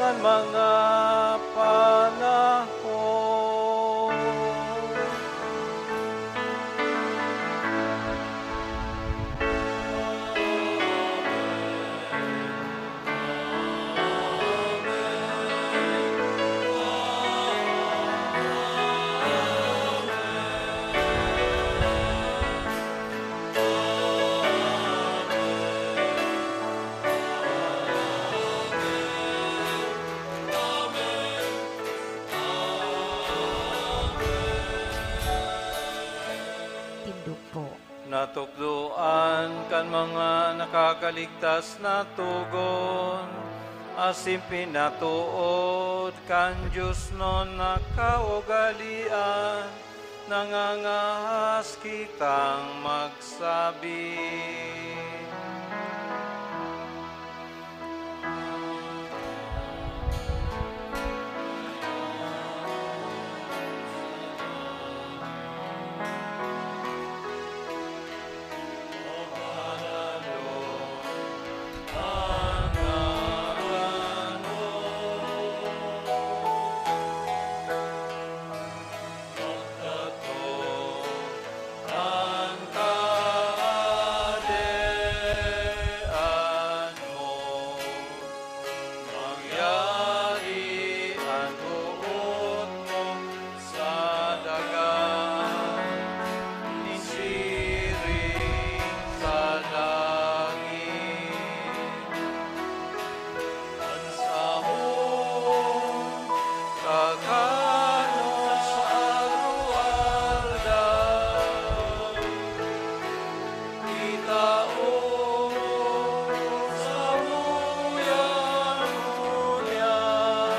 kan mga panahon. Tindog po. Natukdoan kan mga nakakaligtas na togon, asin pinatuod kan diosnon na kaugalean, nangangahas kitang magsabi. Mangyari an boot mo sa daga, nin siring sa langit. An samong kakanon sa aroaldaw, itao samuya ngunyan,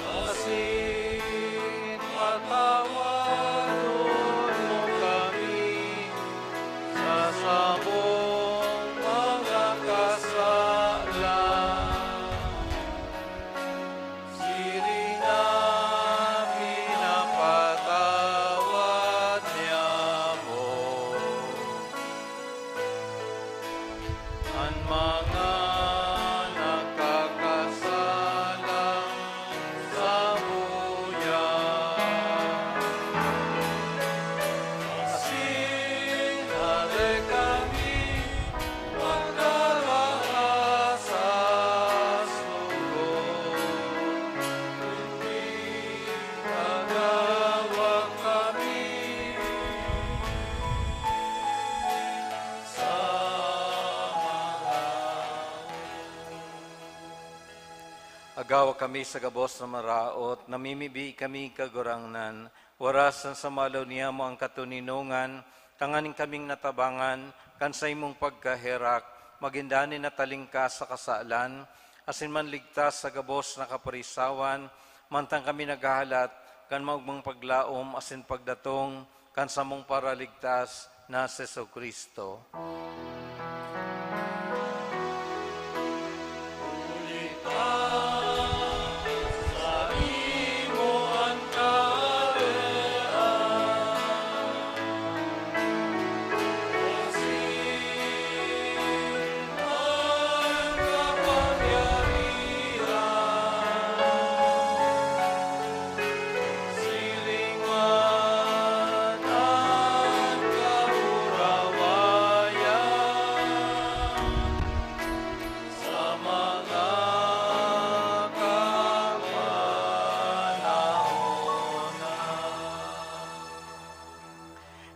asin patawadon mo kami sa samong mga kasala, siring na pinapatawad niamo an mga nakakasala samuya. Asin hale kami magkalaas sa sugod, kundi magawak kami Agawa kami sa gabos na maraot, namimibi kami, Kagurangnan, warasan sa malaw niyamo ang katoninongan, tanganing kaming natabangan kan saimong pagkaherak, magin danay na talingkas sa kasalan, asin manligtas sa gabos na kaparisawan, mantang kami naghahalat kan maogmang paglaom asin pagdatong kan samong Paraligtas na si Jesu-Cristo.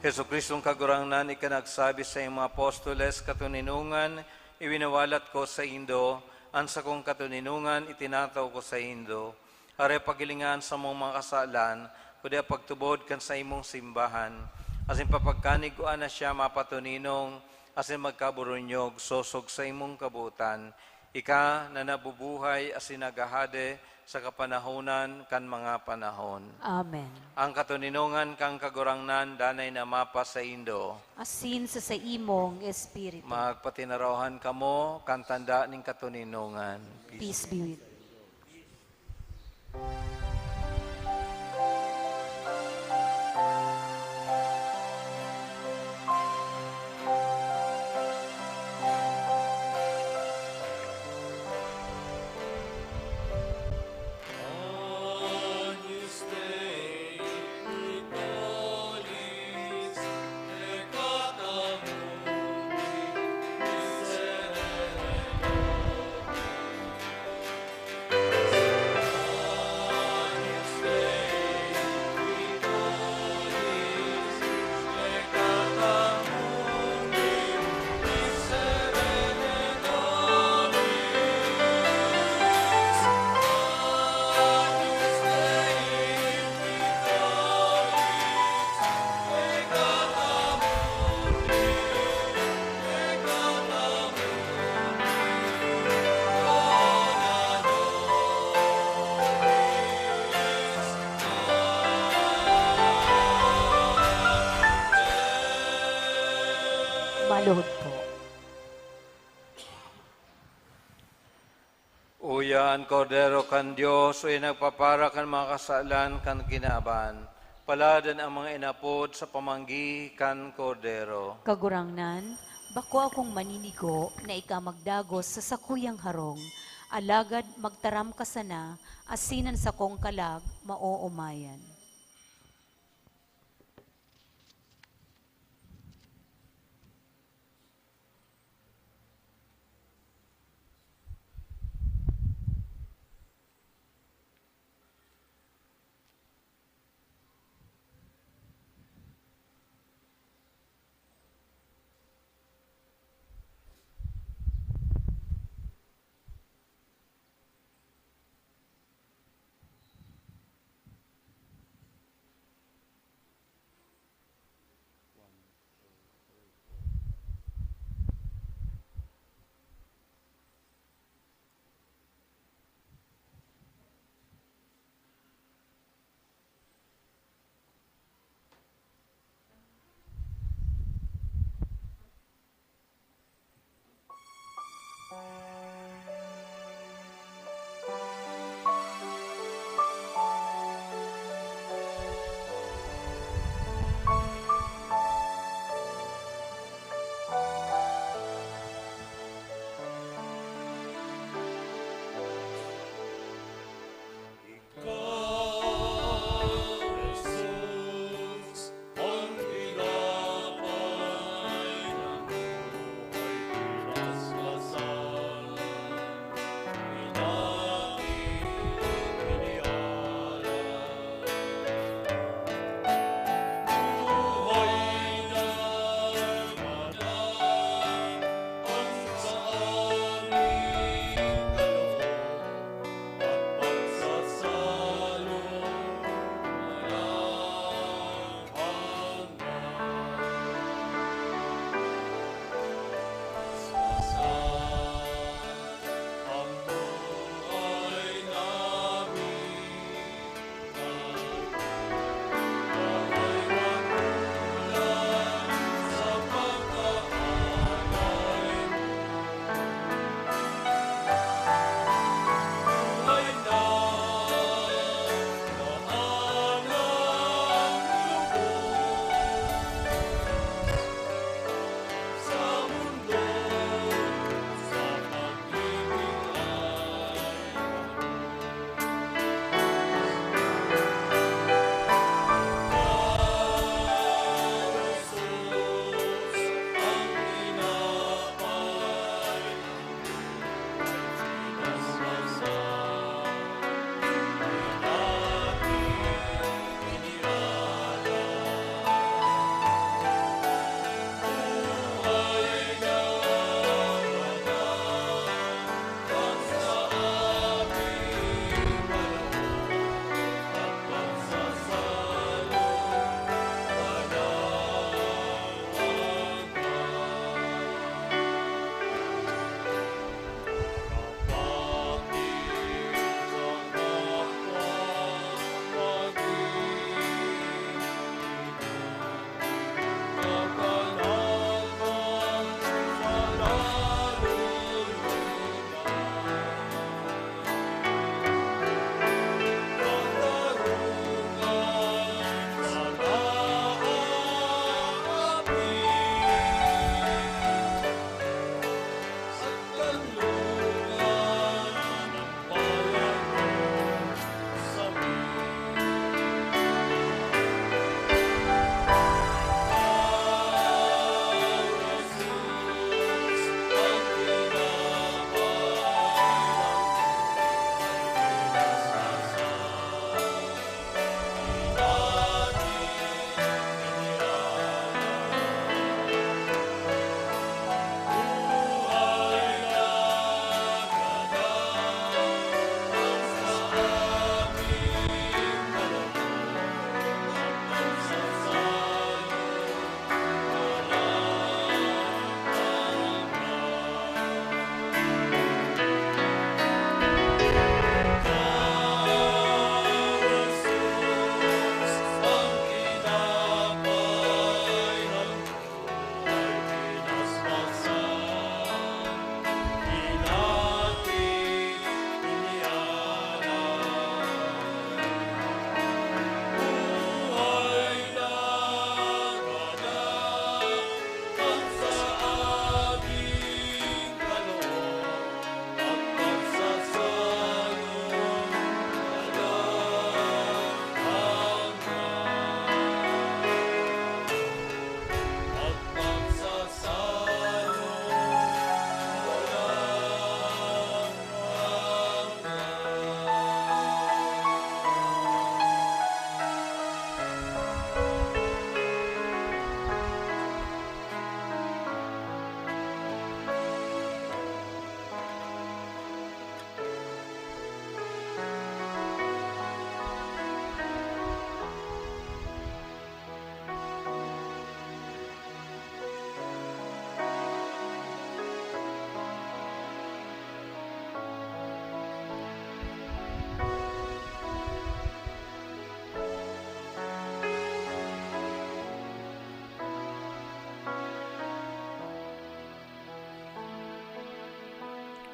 Jesu-Cristong Kagurangnan, ika nagsabi sa iyong mga apostoles, "Katoninongan, iwinawalat ko saindo, an sakong katoninongan, itinataw ko saindo." Aray paghilinga an samong mga kasalan, kundi pagtubod kan saimong simbahan, asin papagkanigua na siya mapatoninong asin magkaburunyog sosog saimong kabotan, ika na nabubuhay asin naghahade sa kapanahonan kan mga panahon. Amen. Ang katoninongan kan Kagurangnan danay na mapasaindo. Asin sa saimong espiritu. Magpatinarahan kamo kan tanda nin katoninongan. Peace be with you. Maluhod po. Uya an Kordero kan Dios, uya nagpapara kan mga kasalan kan kinaban. Paladan ang mga inapod sa pamanggi kan Kordero. Kagurangnan, bako akong maninigo na ika magdagos sa sakuyang harong, alagad magtaram ka sana, asin an sakong kalag maoomayan.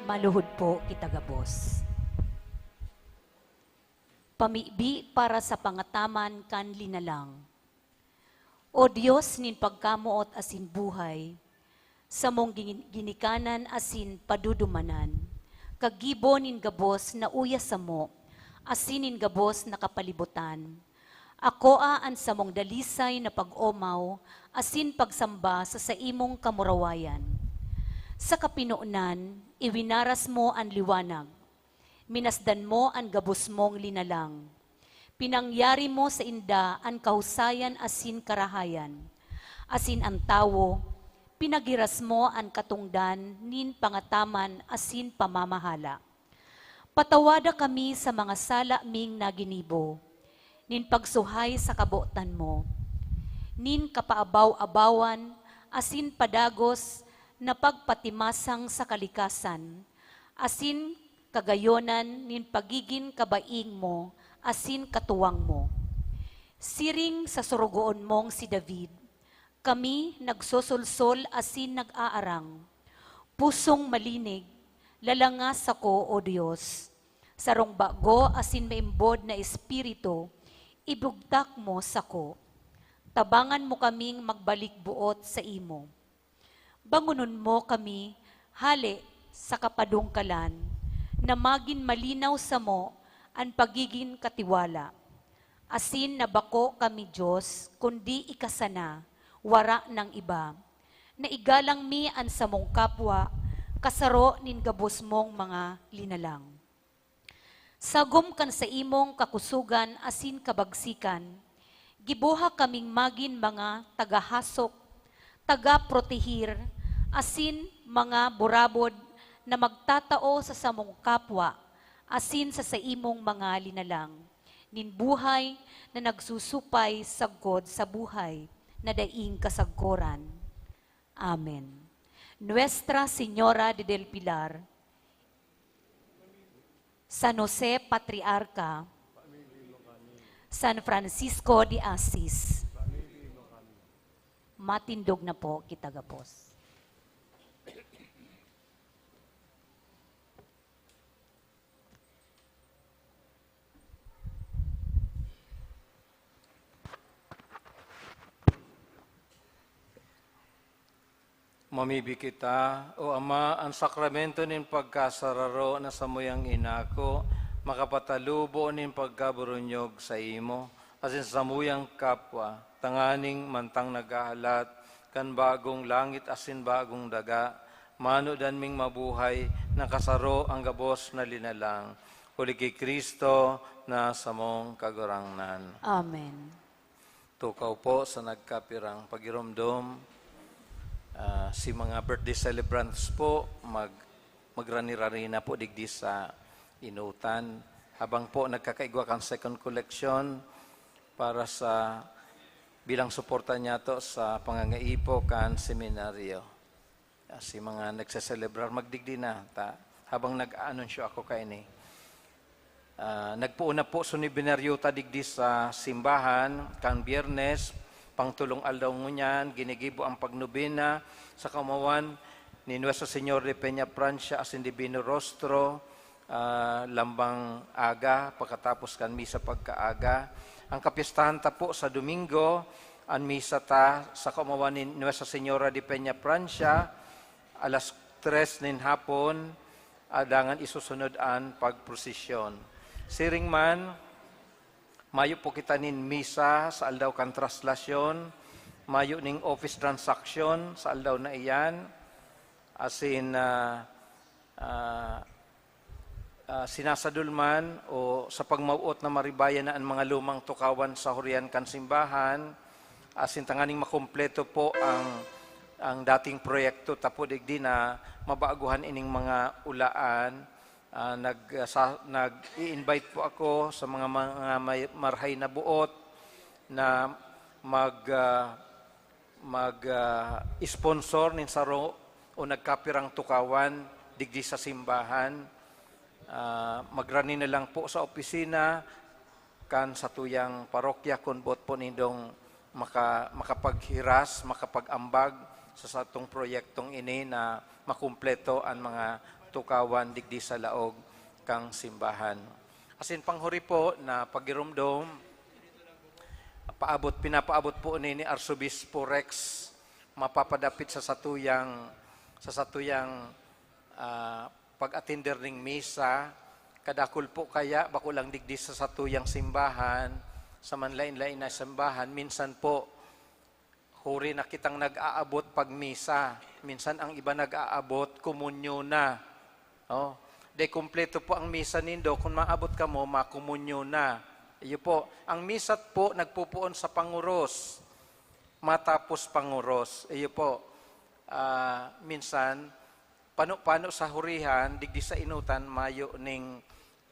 Maluhod po kita gabos. Pamibi para sa pangataman kan linalang. O Dios nin pagkamoot asin buhay, samong gin-, ginikanan asin padudumanan, kagibo nin gabos na uya samo, asin nin gabos na kapalibotan. Akoa an samong dalisay na pag-omaw asin pagsamba sa saimong kamurawayan. Sa kapinonan, iwinaras mo an liwanag. Minasdan mo an gabos mong linalang. Pinangyari mo sainda an kahusayan asin karahayan. Asin an tawo, pinaghiras mo an katongdan nin pangataman asin pamamahala. Patawada kami sa mga sala ming naginibo, nin pagsuhay sa kabotan mo, nin kapaabaw-abawan asin padagos na pagpatimasang sa kalikasan, asin kagayonan nin pagigin kabaing mo asin katuwang mo. Siring sa sorogoon mong si David, kami nagsosolsol asin nag-aarang. Pusong malinig, lalangas sako, O Dios. Sarong bago asin maimbod na espiritu, ibugtak mo sako. Tabangan mo kaming magbalik buot saimo. Bangonon mo kami hale sa kapadungkalan, na magin malinaw samo an pagigin katiwala. Asin na bako kami Dios, kundi ika sana, wara nang iba. Naigalang mi an samong kapwa, kasaro nin gabos mong mga linalang. Sagom kan saimong kakusogan asin kabagsikan, giboha kaming magin mga tagahasok, tagaprotehir, asin mga burabod na magtatao sa samong kapwa asin sa saimong mga linalang, nin buhay na nagsusupay sagkod sa buhay na daing kasagkoran. Amen. Nuestra Señora de del Pilar, San Jose Patriarca, San Francisco de Assis. Matindog na po kita gabos. Mamibi kita, O Ama, an sakramento nin pagkasararo na samuyang inako, makapatalubo nin pagkaburunyog saimo, asin sa samuyang kapwa, tanganing mantang naghahalat kan bagong langit asin bagong daga, manodan ming mabuhay na kasaro an gabos na linalang. Huli ki Cristo na samong Kagurangnan. Amen. Tukaw po sa nagkapirang pagiromdom. Ah, si mga birthday celebrants po, mag-, magrani-rani na po digdi sa inutan. Habang po nagkakaigwa kan second collection para sa, bilang suporta niyato sa pangangaipo kan seminaryo. Ah, si mga nagseselebrar, magdigdi na ta, habang nag-aanunsyo ako kaini. Ah, nagpoon na po su nobenaryo ta digdi sa simbahan, kan Biyernes, pangtulong aldaw ngunyan, ginigibo ang pagnobena sa kaomawan ni Nuestra Señor de Peña Francia asin Divino Rostro, ah, lambang aga, pagkatapos kan misa pagkaaga. Ang kapyestahan ta po sa Domingo, an misa ta sa kaomawan ni Nuestra Señora de Peña Francia, alas tres nin hapon, adangan isusunod an pagprosesyon. Siring man, mayo po kita nin misa sa aldaw kan traslasyon, mayo ning office transaction sa aldaw na iyan, asin, ah, ah, ah, sinasadol man o sa pagmawot na maribayan na an mga lumang tukawan sa hurian kan simbahan, asin tanganing makumpleto po ang, ang dating proyekto, ta po digdi na mabaguhan ining mga ulaan. Ah, nag-, ah, sa, nag-i-invite po ako sa mga, mga may, marahay na buot na mag, ah, mag, ah, sponsor nin saro o nagkapirang tukawan digdi sa simbahan. Ah, magrani na lang po sa opisina kan satuyang parokya kun boot po nindong maka-, makapaghiras, makapag-ambag sa satong proyektong ini na makumpleto an mga tukawan digdi sa laog kan simbahan. Asin panghuri po na pagiromdom, paabot, pinapaabot po ni, ni Arsobispo Rex, mapapadapit sa satuyang, sa satuyang, ah, pag-atender ning misa. Kadakul po kaya, bako lang digdi sa satuyang simbahan, sa manlain-lain na simbahan, minsan po, huri na kitang nag-aabot pag misa. Minsan ang iba nag-aabot, komunyo na. Oh, de kumpleto po ang misa nindo. Kung maabot kamo, makomunyo na. Iyo po. Ang misa po, nagpupuon sa panguros. Matapos panguros. Iyo po. Ah, minsan, pano-pano sa hurihan, digdi sa inutan, mayo ning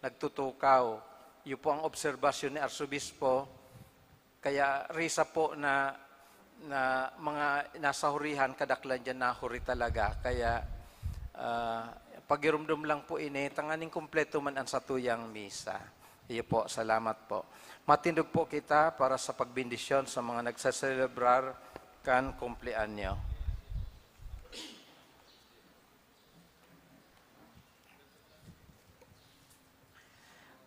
nagtutukaw. Iyo po ang obserbasyon ni Arsobispo. Kaya risa po na, na mga nasa hurihan, kadaklan diyan nahuri talaga. Kaya, ah, pagiromdom lang po ini, tanganing kumpleto man ang satuyang misa. Iyo po, salamat po. Matindog po kita para sa pagbendisyon sa mga nagseselebrar kan kumpleanyo.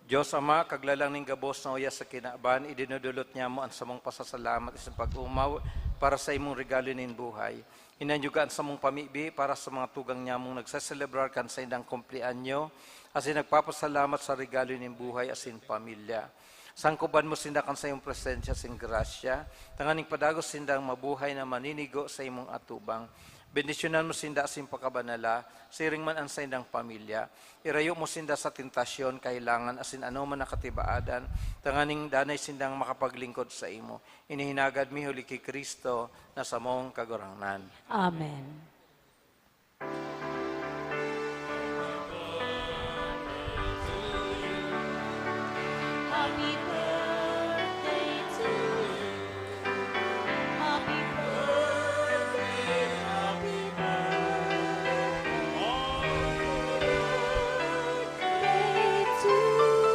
Dios Ama, kaglalang nin gabos na uya sa kinaban, idinodolot niamo an samong pasasalamat sa pag-omaw para sa imong regalo nin buhay. Hinanyuga an samong pamibi para sa mga tugang nyamong nagseselebrar kan saindang kumpleanyo, asin nagpapasalamat sa regalo nin buhay asin pamilya. Sangkoban mo sinda kan saiyong presensya asin grasya, tanganing padagos sindang mabuhay na maninigo sa imong atubang. Bendisyonan mo sinda asin pakabanala, siring man an saindang pamilya. Irayo mo sinda sa tentasyon, kahelangan, asin anoman na katibaadan, tanganing danay sindang makapaglingkod saimo. Ini hinagad mi huli ki Cristo na samong Kagurangnan. Amen. Happy birthday to you. Happy birthday, happy birthday to you.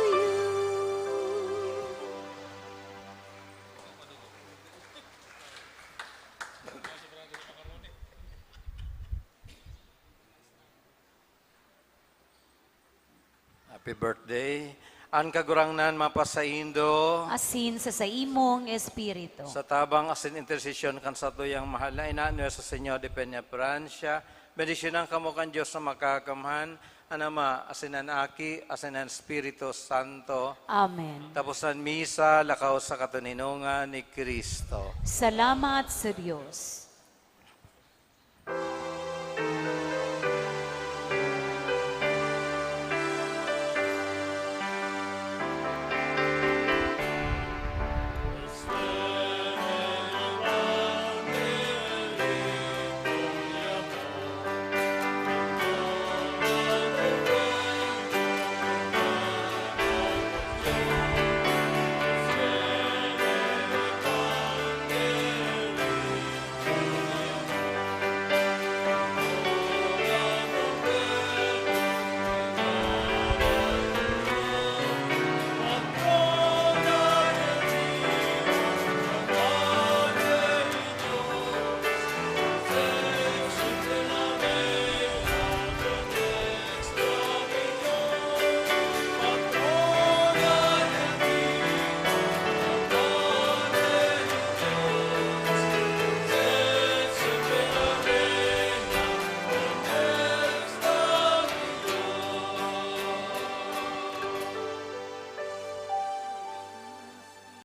Happy birthday. An Kagurangnan mapasaindo. Asin sa saimong espiritu. Sa tabang asin intersesyon kan satuyang mahal na ina, Nuestra Señora de Peña Francia, bendisyonan kamo kan Dios na Makakamhan, an Ama, asin an Aki, asin an Espiritu Santo. Amen. Tapos an misa, lakaw sa katoninongan ni Cristo. Salamat sa Dios.